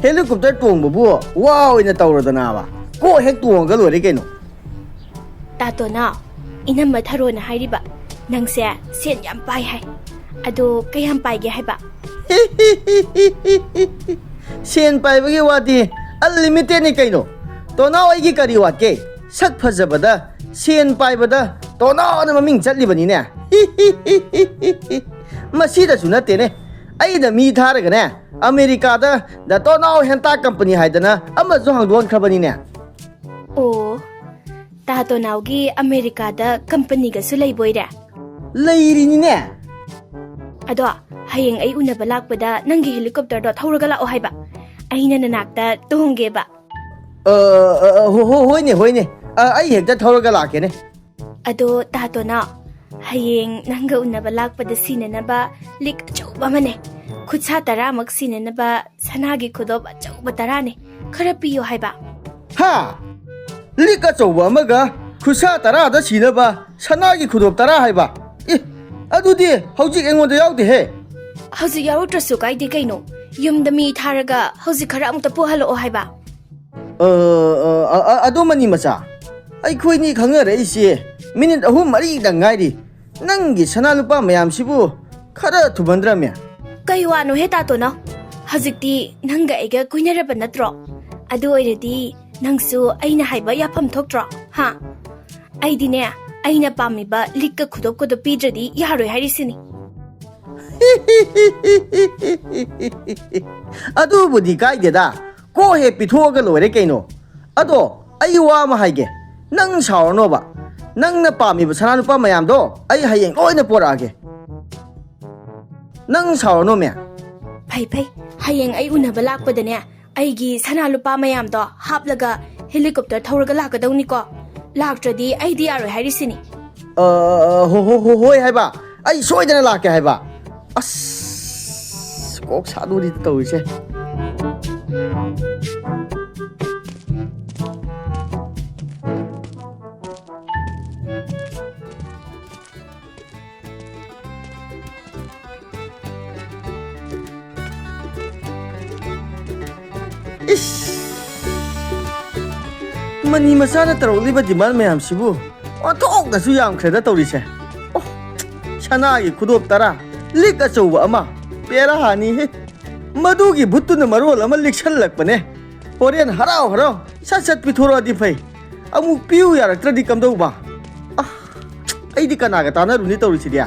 ꯍꯦꯂꯤꯀꯣꯞꯇꯔ ꯇꯣꯡꯕꯕꯨ ꯋꯥ ꯑꯣꯏꯅ ꯇꯧꯔꯗꯅꯕ꯫ ꯀꯣꯛ ꯍꯦꯛ ꯇꯣꯡꯉꯒ ꯂꯣꯏꯔꯦ ꯀꯩꯅꯣ꯫ ꯇꯥꯇꯣꯅ ꯏꯅꯝꯃ ꯊꯔꯣꯅ ꯍꯥꯏꯔꯤꯕ, ꯅꯪꯁꯦ ꯁꯦꯟ ꯌꯥꯝ ꯄꯥꯏ ꯍꯥꯏ꯫ ꯑꯗꯣ ꯀꯌꯥꯝ ꯄꯥꯏꯒꯦ ꯍꯥꯏꯕ? ꯁꯦꯟ ꯄꯥꯏꯕꯒꯤ ꯋꯥꯗꯤ ꯑꯟꯂꯤꯃꯤꯇꯦꯠꯅꯤ ꯀꯩꯅꯣ꯫ ꯇꯣꯅꯥꯎ ꯑꯩꯒꯤ ꯀꯔꯤ ꯋꯥꯠꯀꯦ? ꯁꯛ ꯐꯖꯕꯗ, ꯁꯦꯟ ꯄꯥꯏꯕꯗ ꯇꯣꯅꯥꯎꯅ ꯃꯃꯤꯡ ꯆꯠꯂꯤꯕꯅꯤꯅꯦ꯫ ꯃꯁꯤꯗꯁꯨ ꯅꯠꯇꯦꯅꯦ, ꯑꯩꯅ ꯃꯤ ꯊꯥꯔꯒꯅꯦ, ꯑꯃꯦꯔꯤꯀꯥꯗ ꯗ ꯇꯣꯅꯥꯎ ꯍꯦꯟꯇꯥꯛ ꯀꯝꯄꯅꯤ ꯍꯥꯏꯗꯅ ꯑꯃꯁꯨ ꯍꯥꯡꯗꯣꯛꯍꯟꯈ꯭ꯔꯕꯅꯤꯅꯦ꯫ ꯑꯣ, ꯇꯥ ꯇꯣꯅꯥꯎꯒꯤ ꯑꯃꯦꯔꯤꯀꯥꯗ ꯀꯝꯄꯅꯤꯒꯁꯨ ꯂꯩꯕꯣꯏꯔꯦ? ꯂꯩꯔꯤꯅꯤꯅꯦ꯫ ꯑꯗꯣ ꯍꯌꯦꯡ ꯑꯩ ꯎꯅꯕ ꯂꯥꯛꯄꯗ ꯅꯪꯒꯤ ꯍꯦꯂꯤꯀꯣꯞꯇꯔꯗꯣ ꯊꯧꯔꯒ ꯂꯥꯛꯑꯣ ꯍꯥꯏꯕ꯫ ꯑꯩꯅ ꯅꯅꯥꯛꯇ ꯇꯣꯡꯒꯦꯕ꯫ ꯑ, ꯑ, ꯑ, ꯍꯣ- ꯍꯣ- ꯍꯣꯏꯅꯦ, ꯍꯣꯏꯅꯦ꯫ ꯑ, ꯑꯩ ꯍꯦꯛꯇ ꯊꯧꯔꯒ ꯂꯥꯛꯀꯦꯅꯦ꯫ ꯑꯗꯣ ꯇꯥ ꯇꯣꯅꯥꯎ, ꯍꯌꯦꯡ ꯅꯪꯒ ꯎꯅꯕ ꯂꯥꯛꯄꯗ ꯁꯤꯅꯅꯕ ꯂꯤꯛ ꯑꯆꯧꯕ ꯑꯃꯅꯦ, ꯈꯨꯠꯁꯥ ꯇꯔꯥꯃꯛ ꯁꯤꯅꯅꯕ ꯁꯅꯥꯒꯤ ꯈꯨꯗꯣꯞ ꯑꯆꯧꯕ ꯇꯔꯥꯅꯦ, ꯈꯔ ꯄꯤꯌꯣ ꯍꯥꯏꯕ꯫ ꯍꯥ? ꯂꯤꯛ ꯑꯆꯧꯕ ꯑꯃꯒ ꯈꯨꯠꯁꯥ ꯇꯔꯥꯗ ꯁꯤꯅꯕ ꯁꯅꯥꯒꯤ ꯈꯨꯗꯣꯞ ꯇꯔꯥ ꯍꯥꯏꯕ? ꯑꯦ, ꯑꯗꯨꯗꯤ ꯍꯧꯖꯤꯛ ꯑꯩꯉꯣꯟꯗ ꯌꯥꯎꯗꯦꯍꯦ꯫ ꯍꯧꯖꯤꯛ ꯌꯥꯎꯔꯛꯇ꯭ꯔꯁꯨ ꯀꯥꯏꯗꯦ ꯀꯩꯅꯣ, ꯌꯨꯝꯗ ꯃꯤ ꯊꯥꯔꯒ ꯍꯧꯖꯤꯛ ꯈꯔ ꯑꯃꯨꯛꯇ ꯄꯨꯍꯜꯂꯛꯑꯣ ꯍꯥꯏꯕ꯫ ꯑ, ꯑ, ꯑ, ꯑ, ꯑꯗꯣ ꯃꯅꯤ ꯃꯆꯥ, ꯑꯩꯈꯣꯏꯅꯤ ꯈꯪꯅꯔꯛꯏꯁꯦ ꯃꯤꯅꯤꯠ ꯑꯍꯨꯝ ꯃꯔꯤꯗꯪ ꯉꯥꯏꯔꯤ꯫ ꯅꯪꯒꯤ ꯁꯅꯥ ꯂꯨꯄꯥ ꯃꯌꯥꯝꯁꯤꯕꯨ ꯈꯔ ꯊꯨꯃꯟꯗ꯭ꯔꯃꯦ? ꯀꯩ ꯋꯥꯅꯣꯍꯦ ꯇꯥꯇꯣꯅ? ꯍꯧꯖꯤꯛꯇꯤ ꯅꯪꯒ ꯑꯩꯒ ꯀꯣꯏꯅꯔꯕ ꯅꯠꯇ꯭ꯔꯣ? ꯑꯗꯨ ꯑꯣꯏꯔꯗꯤ ꯅꯪꯁꯨ ꯑꯩꯅ ꯍꯥꯏꯕ ꯌꯥꯐꯝ ꯊꯣꯛꯇ꯭ꯔꯣ? ꯍꯥ? ꯑꯩꯗꯤꯅꯦ, ꯑꯩꯅ ꯄꯥꯝꯃꯤꯕ ꯂꯤꯛꯀ ꯈꯨꯗꯣꯞꯀꯗꯣ ꯄꯤꯗ꯭ꯔꯗꯤ ꯌꯥꯔꯣꯏ ꯍꯥꯏꯔꯤꯁꯤꯅꯤ꯫ ꯑꯗꯨꯕꯨꯗꯤ ꯀꯥꯏꯗꯦꯗ, ꯀꯣꯛ ꯍꯦꯛ ꯄꯤꯊꯣꯛꯑꯒ ꯂꯣꯏꯔꯦ ꯀꯩꯅꯣ꯫ ꯑꯗꯣ ꯑꯩ ꯋꯥ ꯑꯃ ꯍꯥꯏꯒꯦ, ꯅꯪ ꯁꯥꯎꯔꯅꯣꯕ꯫ ꯅꯪꯅ ꯄꯥꯝꯃꯤꯕ ꯁꯅꯥ ꯂꯨꯄꯥ ꯃꯌꯥꯝꯗꯣ ꯑꯩ ꯍꯌꯦꯡ ꯂꯣꯏꯅ ꯄꯣꯔꯛꯑꯒꯦ꯫ ꯅꯪ ꯁꯥꯎꯔꯅꯣꯃꯦ꯫ ꯐꯩ ꯐꯩ, ꯍꯌꯦꯡ ꯑꯩ ꯎꯅꯕ ꯂꯥꯛꯄꯗꯅꯦ, ꯑꯩꯒꯤ ꯁꯅꯥ ꯂꯨꯄꯥ ꯃꯌꯥꯝꯗꯣ ꯍꯥꯞꯂꯒ ꯍꯦꯂꯤꯀꯣꯞꯇꯔ ꯊꯧꯔꯒ ꯂꯥꯛꯀꯗꯧꯅꯤꯀꯣ꯫ ꯂꯥꯛꯇ꯭ꯔꯗꯤ ꯑꯩꯗꯤ ꯌꯥꯔꯣꯏ ꯍꯥꯏꯔꯤꯁꯤꯅꯤ꯫ ꯑ, ꯍꯣ- ꯍꯣ- ꯍꯣ- ꯍꯣꯏ ꯍꯥꯏꯕ, ꯑꯩ ꯁꯣꯏꯗꯅ ꯂꯥꯛꯀꯦ ꯍꯥꯏꯕ꯫ ꯑꯁ, ꯀꯣꯛ ꯁꯥꯗꯣꯔꯤꯗ ꯇꯧꯔꯤꯁꯦ꯫ ꯃꯅꯤ ꯃꯆꯥꯅ ꯇꯧꯔꯛꯂꯤꯕ demand ꯃꯌꯥꯝꯁꯤꯕꯨ ꯑꯣꯟꯊꯣꯛꯅꯁꯨ ꯌꯥꯝꯈ꯭ꯔꯦꯗ ꯇꯧꯔꯤꯁꯦ꯫ ꯑꯣ, ꯁꯅꯥꯒꯤ ꯈꯨꯗꯣꯞ ꯇꯔꯥ, ꯂꯤꯛ ꯑꯆꯧꯕ ꯑꯃ, ꯄꯦꯔꯥꯅꯤꯍꯦ꯫ ꯃꯗꯨꯒꯤ ꯚꯨꯠꯇꯨꯅ ꯃꯔꯣꯜ ꯑꯃ ꯂꯤꯛꯁꯜꯂꯛꯄꯅꯦ꯫ ꯍꯣꯔꯦꯟ ꯍꯔꯥꯎ ꯍꯔꯥꯎ ꯁꯠ ꯁꯠ ꯄꯤꯊꯣꯔꯛꯑꯗꯤ ꯐꯩ꯫ ꯑꯃꯨꯛ ꯄꯤꯌꯨ ꯌꯥꯔꯛꯇ꯭ꯔꯗꯤ ꯀꯝꯗꯧꯕ? ꯑꯥ, ꯑꯩꯗꯤ ꯀꯅꯥꯒ ꯇꯥꯟꯅꯔꯨꯅꯤ ꯇꯧꯔꯤꯁꯤꯗꯤ?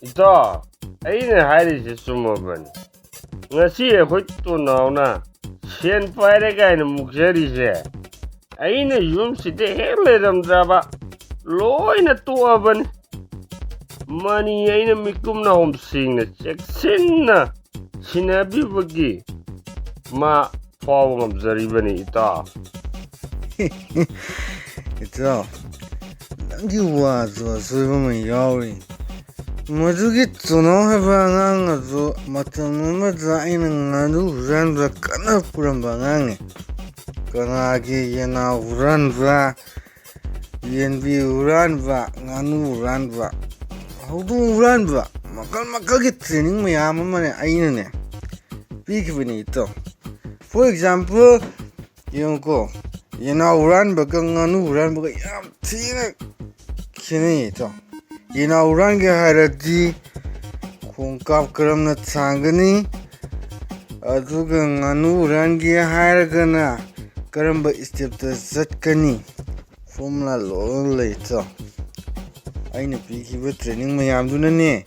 ꯏꯇꯥꯎ, ꯑꯩꯅ ꯍꯥꯏꯔꯤꯁꯦ ꯆꯨꯝꯃꯕꯅꯤ꯫ ꯉꯁꯤ ꯑꯩꯈꯣꯏ ꯇꯣꯅꯥꯎꯅ ꯁꯦꯟ ꯄꯥꯏꯔꯦ ꯀꯥꯏꯅ ꯃꯨꯛꯆꯔꯤꯁꯦ, ꯑꯩꯅ ꯌꯨꯝꯁꯤꯗ ꯍꯦꯛ ꯂꯩꯔꯝꯗ꯭ꯔꯕ ꯂꯣꯏꯅ ꯇꯣꯛꯑꯕꯅꯤ꯫ ꯃꯅꯤ ꯑꯩꯅ ꯃꯤꯀꯨꯞ ꯅꯥꯍꯨꯝ ꯁꯦꯡꯅ ꯆꯦꯛꯁꯤꯟꯅ ꯁꯤꯟꯅꯕꯤꯕꯒꯤ ꯃꯥ ꯐꯥꯎꯕ ꯉꯝꯖꯔꯤꯕꯅꯤ, ꯏꯇꯥꯎ꯫ ꯏꯇꯥꯎ, ꯅꯪꯒꯤ ꯋꯥꯁꯨ ꯑꯁꯣꯏꯕ ꯑꯃ ꯌꯥꯎꯔꯤ꯫ ꯃꯗꯨꯒꯤ ꯇꯣꯅꯥꯎ ꯍꯥꯏꯕ ꯑꯉꯥꯡ ꯑꯗꯨ ꯃꯇꯝ ꯑꯃꯗ ꯑꯩꯅ ꯉꯥꯅꯨ ꯍꯨꯔꯥꯟꯕ ꯀꯟꯅ ꯄꯨꯔꯝꯕ ꯑꯉꯥꯡꯅꯤ꯫ ꯀꯅꯥꯒꯤ ꯌꯦꯅꯥꯎ ꯍꯨꯔꯥꯟꯕ, ꯌꯦꯟꯕꯤ ꯍꯨꯔꯥꯟꯕ, ꯉꯥꯅꯨ ꯍꯨꯔꯥꯟꯕ, ꯍꯧꯗꯣꯡ ꯍꯨꯔꯥꯟꯕ, ꯃꯈꯜ ꯃꯈꯜꯒꯤ training ꯃꯌꯥꯝ ꯑꯃꯅꯦ ꯑꯩꯅꯅꯦ ꯄꯤꯈꯤꯕꯅꯤ ꯏꯇꯥꯎ꯫ For example, ꯌꯦꯡꯉꯨꯀꯣ, ꯌꯦꯅꯥꯎ ꯍꯨꯔꯥꯟꯕꯒ ꯉꯥꯅꯨ ꯍꯨꯔꯥꯟꯕꯒ ꯌꯥꯝ ꯊꯤꯅ ꯈꯦꯠꯅꯩ ꯏꯇꯥꯎ꯫ ꯌꯦꯅꯥꯎ ꯍꯨꯔꯥꯟꯒꯦ ꯍꯥꯏꯔꯗꯤ ꯈꯣꯡꯀꯥꯞ ꯀꯔꯝꯅ ꯊꯥꯡꯒꯅꯤ, ꯑꯗꯨꯒ ꯉꯥꯅꯨ ꯍꯨꯔꯥꯟꯒꯦ ꯍꯥꯏꯔꯒꯅ ꯀꯔꯝꯕ stepꯇ ꯆꯠꯀꯅꯤ, formula ꯂꯣꯏꯅ ꯂꯩ ꯏꯇꯥꯎ꯫ ꯑꯩꯅ ꯄꯤꯈꯤꯕ training ꯃꯌꯥꯝꯗꯨꯅꯅꯦ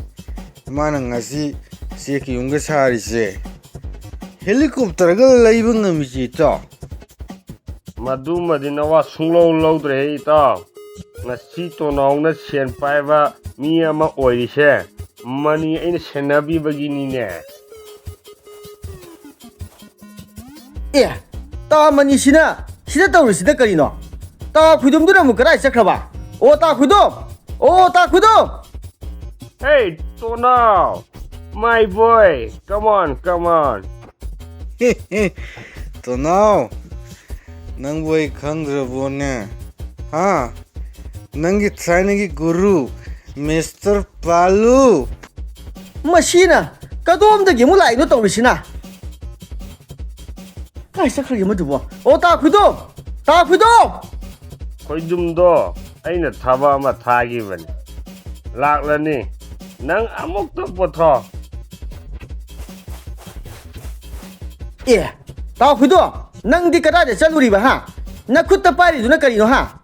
ꯃꯥꯅ ꯉꯁꯤ ꯆꯦꯛꯀꯤ ꯌꯨꯝꯒ ꯁꯥꯔꯤꯁꯦ꯫ Helicopterꯒ ꯂꯩꯕ ꯉꯝꯃꯤꯁꯦ ꯏꯇꯥꯎ꯫ ꯃꯗꯨꯃꯗꯤ ꯅꯋꯥ ꯁꯨꯡꯂꯧ ꯂꯧꯗ꯭ꯔꯦꯍꯦ ꯏꯇꯥꯎ꯫ ꯉꯁꯤ ꯇꯣꯅꯥꯎꯅ ꯁꯦꯟ ꯄꯥꯏꯕ ꯃꯤ ꯑꯃ ꯑꯣꯏꯔꯤꯁꯦ ꯃꯅꯤ ꯑꯩꯅ ꯁꯦꯟꯅꯕꯤꯕꯒꯤꯅꯤꯅꯦ꯫ ꯑꯦ, ꯇꯥ ꯃꯅꯤꯁꯤꯅ ꯁꯤꯗ ꯇꯧꯔꯤꯁꯤꯅ ꯀꯔꯤꯅꯣ? ꯇꯥ ꯈꯨꯏꯗꯣꯝꯗꯨꯅ ꯑꯃꯨꯛ ꯀꯗꯥꯏ ꯆꯠꯈ꯭ꯔꯕ? ꯑꯣ, ꯇꯥ ꯈꯨꯏꯗꯣꯝ! ꯑꯣ, ꯇꯥ ꯈꯨꯏꯗꯣꯝ! Hey, Tonao! My boy! Come on, come on! ꯇꯣꯅꯥꯎ, ꯅꯪꯕꯨ ꯑꯩ ꯈꯪꯗ꯭ꯔꯕꯣꯅꯦ? ꯍꯥ? ꯅꯪꯒꯤ ꯊꯥꯏꯅꯒꯤ ꯒꯨꯔꯨ, ꯃꯤꯁꯇꯔ ꯄꯥꯂꯨ꯫ ꯃꯁꯤꯅ ꯀꯗꯣꯝꯗꯒꯤ ꯑꯃꯨꯛ ꯂꯥꯛꯏꯅꯣ ꯇꯧꯔꯤꯁꯤꯅ? ꯀꯥꯏ ꯆꯠꯈ꯭ꯔꯒꯦ ꯃꯗꯨꯕꯣ? ꯑꯣ, ꯇꯥ ꯈꯨꯏꯗꯣ! ꯇꯥ ꯈꯨꯏꯗꯣ! ꯈꯣꯏꯗꯨꯝꯗꯣ ꯑꯩꯅ ꯊꯕꯛ ꯑꯃ ꯊꯥꯈꯤꯕꯅꯤ꯫ ꯂꯥꯛꯂꯅꯤ꯫ ꯅꯪ ꯑꯃꯨꯛꯇ ꯄꯣꯊꯣ꯫ ꯑꯦ, ꯇꯥ ꯈꯨꯏꯗꯣ, ꯅꯪꯗꯤ ꯀꯗꯥꯏꯗ ꯆꯠꯂꯨꯔꯤꯕ, ꯍꯥ? ꯅꯈꯨꯠꯇ ꯄꯥꯏꯔꯤꯗꯨꯅ ꯀꯔꯤꯅꯣ, ꯍꯥ?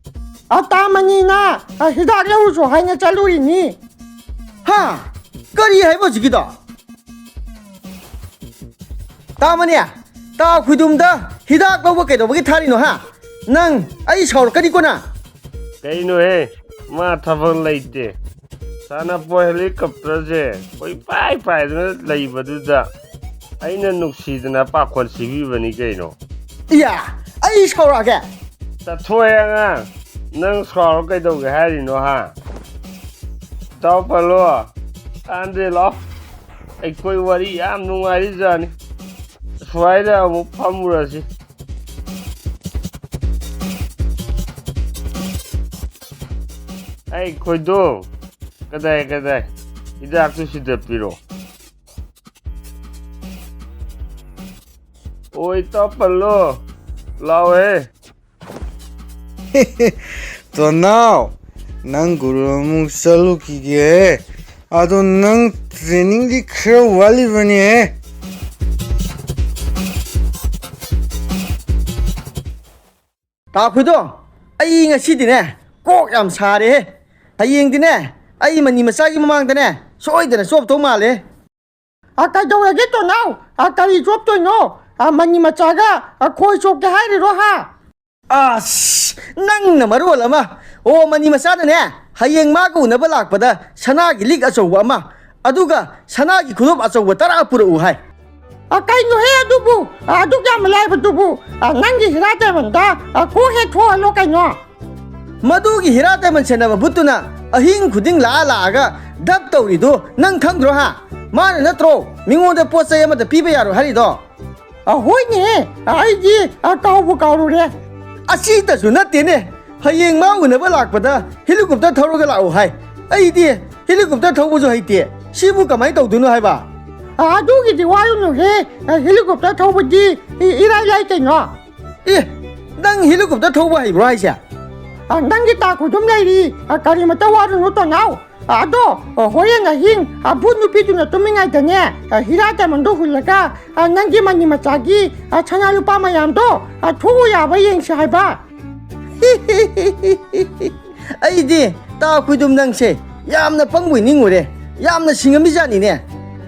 ꯑꯇꯥꯃꯅꯤꯅ, ꯑ, ꯍꯤꯗꯥꯛ ꯂꯧꯔꯨꯆꯣ ꯍꯥꯏꯅ ꯆꯠꯂꯨꯔꯤꯅꯤ꯫ ꯍꯥ? ꯀꯔꯤ ꯍꯥꯏꯕ ꯍꯧꯖꯤꯛꯀꯤꯗꯣ? ꯇꯥꯃꯅꯤ, ꯇꯥ ꯈꯨꯏꯗꯨꯝꯗ ꯍꯤꯗꯥꯛ ꯂꯧꯕ ꯀꯩꯗꯧꯕꯒꯤ ꯊꯥꯔꯤꯅꯣ, ꯍꯥ? ꯅꯪ, ꯑꯩ ꯁꯥꯎꯔꯛꯀꯅꯤꯀꯣ ꯅꯪ꯫ ꯀꯩꯅꯣꯍꯦ, ꯃꯥ ꯊꯕꯛ ꯂꯩꯇꯦ꯫ ꯁꯥꯟꯅꯄꯣꯠ ꯍꯦꯂꯤꯀꯣꯞꯇꯔꯁꯦ ꯀꯣꯏꯄꯥꯏ ꯄꯥꯏꯗꯅ ꯂꯩꯕꯗꯨꯗ ꯑꯩꯅ ꯅꯨꯡꯁꯤꯗꯅ ꯄꯥꯈꯣꯟ ꯁꯤꯕꯤꯕꯅꯤ ꯀꯩꯅꯣ꯫ ꯏꯌꯥ, ꯑꯩ ꯁꯥꯎꯔꯛꯑꯒꯦ꯫ ꯇꯠꯊꯣꯛꯑꯦ ꯑꯉꯥꯡ, ꯅꯪ ꯁꯥꯎꯔ ꯀꯩꯗꯧꯒꯦ ꯍꯥꯏꯔꯤꯅꯣ ꯍꯥ? ꯏꯇꯥꯎ ꯄꯜꯂꯣ, ꯀꯥꯟꯗꯦ ꯂꯥꯎ꯫ ꯑꯩꯈꯣꯏ ꯋꯥꯔꯤ ꯌꯥꯝ ꯅꯨꯡꯉꯥꯏꯔꯤꯖꯥꯠꯅꯤ꯫ ꯁ꯭ꯋꯥꯏꯗ ꯑꯃꯨꯛ ꯐꯝꯃꯨꯔꯁꯤ꯫ ꯑꯩ ꯈꯣꯏꯗꯣ, ꯀꯗꯥꯏ ꯀꯗꯥꯏ? ꯍꯤꯗꯥꯛꯇꯨ ꯁꯤꯗ ꯄꯤꯔꯣ꯫ ꯑꯣꯏ ꯇꯞꯄꯜꯂꯣ, ꯂꯥꯎꯍꯦ꯫ ꯇꯣꯅꯥꯎ, ꯅꯪ ꯒꯨꯔꯨ ꯑꯃꯨꯛ ꯆꯠꯂꯨꯈꯤꯒꯦ꯫ ꯑꯗꯣ ꯅꯪ ꯇ꯭ꯔꯦꯅꯤꯡꯗꯤ ꯈꯔ ꯋꯥꯠꯂꯤꯕꯅꯦ꯫ ꯇꯥꯈꯨꯏꯗꯣ, ꯑꯩ ꯉꯁꯤꯗꯤꯅꯦ ꯀꯣꯛ ꯌꯥꯝ ꯁꯥꯔꯦꯍꯦ꯫ ꯍꯌꯦꯡꯗꯤꯅꯦ ꯑꯩ ꯃꯅꯤ ꯃꯆꯥꯒꯤ ꯃꯃꯥꯡꯗꯅꯦ ꯁꯣꯏꯗꯅ ꯆꯣꯞꯇꯧ ꯃꯥꯜꯂꯦ꯫ ꯑ, ꯀꯩꯗꯧꯔꯒꯦ ꯇꯣꯅꯥꯎ? ꯑ, ꯀꯔꯤ ꯆꯣꯞꯇꯣꯏꯅꯣ? ꯑ, ꯃꯅꯤ ꯃꯆꯥꯒ, ꯑ, ꯈꯣꯏ ꯆꯣꯞꯀꯦ ꯍꯥꯏꯔꯤꯔꯣ ꯍꯥ? ꯑꯁ, ꯅꯪꯅ ꯃꯔꯣꯜ ꯑꯃ꯫ ꯑꯣ, ꯃꯅꯤ ꯃꯆꯥꯅꯅꯦ ꯍꯌꯦꯡ ꯃꯥꯒ ꯎꯅꯕ ꯂꯥꯛꯄꯗ ꯁꯅꯥꯒꯤ ꯂꯤꯛ ꯑꯆꯧꯕ ꯑꯃ, ꯑꯗꯨꯒ ꯁꯅꯥꯒꯤ ꯈꯨꯗꯣꯞ ꯑꯆꯧꯕ ꯇꯔꯥ ꯄꯨꯔꯛꯎ ꯍꯥꯏ꯫ ꯑ, ꯀꯩꯅꯣꯍꯦ ꯑꯗꯨꯕꯨ? ꯑ, ꯑꯗꯨꯛ ꯌꯥꯝ ꯂꯥꯏꯕꯗꯨꯕꯨ? ꯑ, ꯅꯪꯒꯤ ꯍꯤꯔꯥ ꯗꯥꯏꯃꯟꯗ, ꯑ, ꯀꯣꯛ ꯍꯦꯛ ꯊꯣꯛꯍꯜꯂꯣ ꯀꯩꯅꯣ꯫ ꯃꯗꯨꯒꯤ ꯍꯤꯔꯥ ꯗꯥꯏꯃꯟ ꯁꯦꯟꯅꯕ ꯚꯨꯠꯇꯨꯅ ꯑꯍꯤꯡ ꯈꯨꯗꯤꯡ ꯂꯥꯛꯑ ꯂꯥꯛꯑꯒ ꯙꯞ ꯇꯧꯔꯤꯗꯣ ꯅꯪ ꯈꯪꯗ꯭ꯔꯣ ꯍꯥ? ꯃꯥꯅ ꯅꯠꯇ꯭ꯔꯣ ꯃꯤꯉꯣꯟꯗ ꯄꯣꯠ ꯆꯩ ꯑꯃꯠꯇ ꯄꯤꯕ ꯌꯥꯔꯣꯏ ꯍꯥꯏꯔꯤꯗꯣ? ꯑ, ꯍꯣꯏꯅꯦ, ꯑ, ꯑꯩꯗꯤ, ꯑ, ꯀꯥꯎꯕꯨ ꯀꯥꯎꯔꯨꯔꯦ꯫ ꯑꯁꯤꯇꯁꯨ ꯅꯠꯇꯦꯅꯦ, ꯍꯌꯦꯡ ꯃꯥ ꯎꯅꯕ ꯂꯥꯛꯄꯗ helicopter ꯊꯧꯔꯒ ꯂꯥꯛꯎ ꯍꯥꯏ꯫ ꯑꯩꯗꯤ helicopter ꯊꯧꯕꯁꯨ ꯍꯩꯇꯦ, ꯁꯤꯕꯨ ꯀꯃꯥꯏꯅ ꯇꯧꯗꯣꯏꯅꯣ ꯍꯥꯏꯕ? ꯑ, ꯑꯗꯨꯒꯤꯗꯤ ꯋꯥꯔꯨꯅꯨꯍꯦ, ꯑ, helicopter ꯊꯧꯕꯗꯤ ꯏ-, ꯏꯔꯥꯏ ꯂꯥꯏ ꯀꯩꯅꯣ꯫ ꯑꯦ, ꯅꯪ helicopter ꯊꯧꯕ ꯍꯩꯕ꯭ꯔꯣ ꯍꯥꯏꯁꯦ? ꯑ, ꯅꯪꯒꯤ ꯇꯥ ꯈꯨꯗꯨꯝ ꯂꯩꯔꯤ, ꯑ, ꯀꯔꯤꯃꯇ ꯋꯥꯔꯨꯅꯨ ꯇꯣꯅꯥꯎ꯫ ꯑ, ꯑꯗꯣ, ꯑ, ꯍꯣꯔꯦꯟ ꯑꯍꯤꯡ, ꯑ, ꯚꯨꯠ ꯅꯨꯄꯤꯗꯨꯅ ꯇꯨꯝꯃꯤꯉꯩꯗꯅꯦ, ꯑ, ꯍꯤꯔꯥ diamondꯗꯣ ꯍꯨꯜꯂꯒ, ꯑ, ꯅꯪꯒꯤ ꯃꯅꯤ ꯃꯆꯥꯒꯤ, ꯑ, ꯁꯅꯥ ꯂꯨꯄꯥ ꯃꯌꯥꯝꯗꯣ, ꯑ, ꯊꯣꯛꯎ ꯌꯥꯕ ꯌꯦꯡꯁꯤ ꯍꯥꯏꯕ꯫ ꯑꯩꯗꯤ ꯇꯥ ꯈꯨꯗꯨꯝ ꯅꯪꯁꯦ ꯌꯥꯝꯅ ꯄꯪꯕꯣꯏ ꯅꯤꯡꯉꯨꯔꯦ, ꯌꯥꯝꯅ ꯁꯤꯡꯉꯝꯃꯤꯖꯥꯠꯅꯤꯅꯦ꯫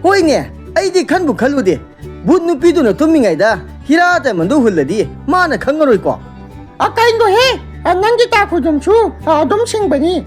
ꯍꯣꯏꯅꯦ, ꯑꯩꯗꯤ ꯈꯟꯕꯨ ꯈꯜꯂꯨꯗꯦ, ꯚꯨꯠ ꯅꯨꯄꯤꯗꯨꯅ ꯇꯨꯝꯃꯤꯉꯩꯗ ꯍꯤꯔꯥ diamondꯗꯨ ꯍꯨꯜꯂꯗꯤ ꯃꯥꯅ ꯈꯪꯉꯔꯣꯏꯀꯣ꯫ ꯑ, ꯀꯩꯅꯣꯍꯦ, ꯑ, ꯅꯪꯒꯤ ꯇꯥ ꯈꯨꯗꯨꯝꯁꯨ, ꯑ, ꯑꯗꯨꯝ ꯁꯤꯡꯕꯅꯤ꯫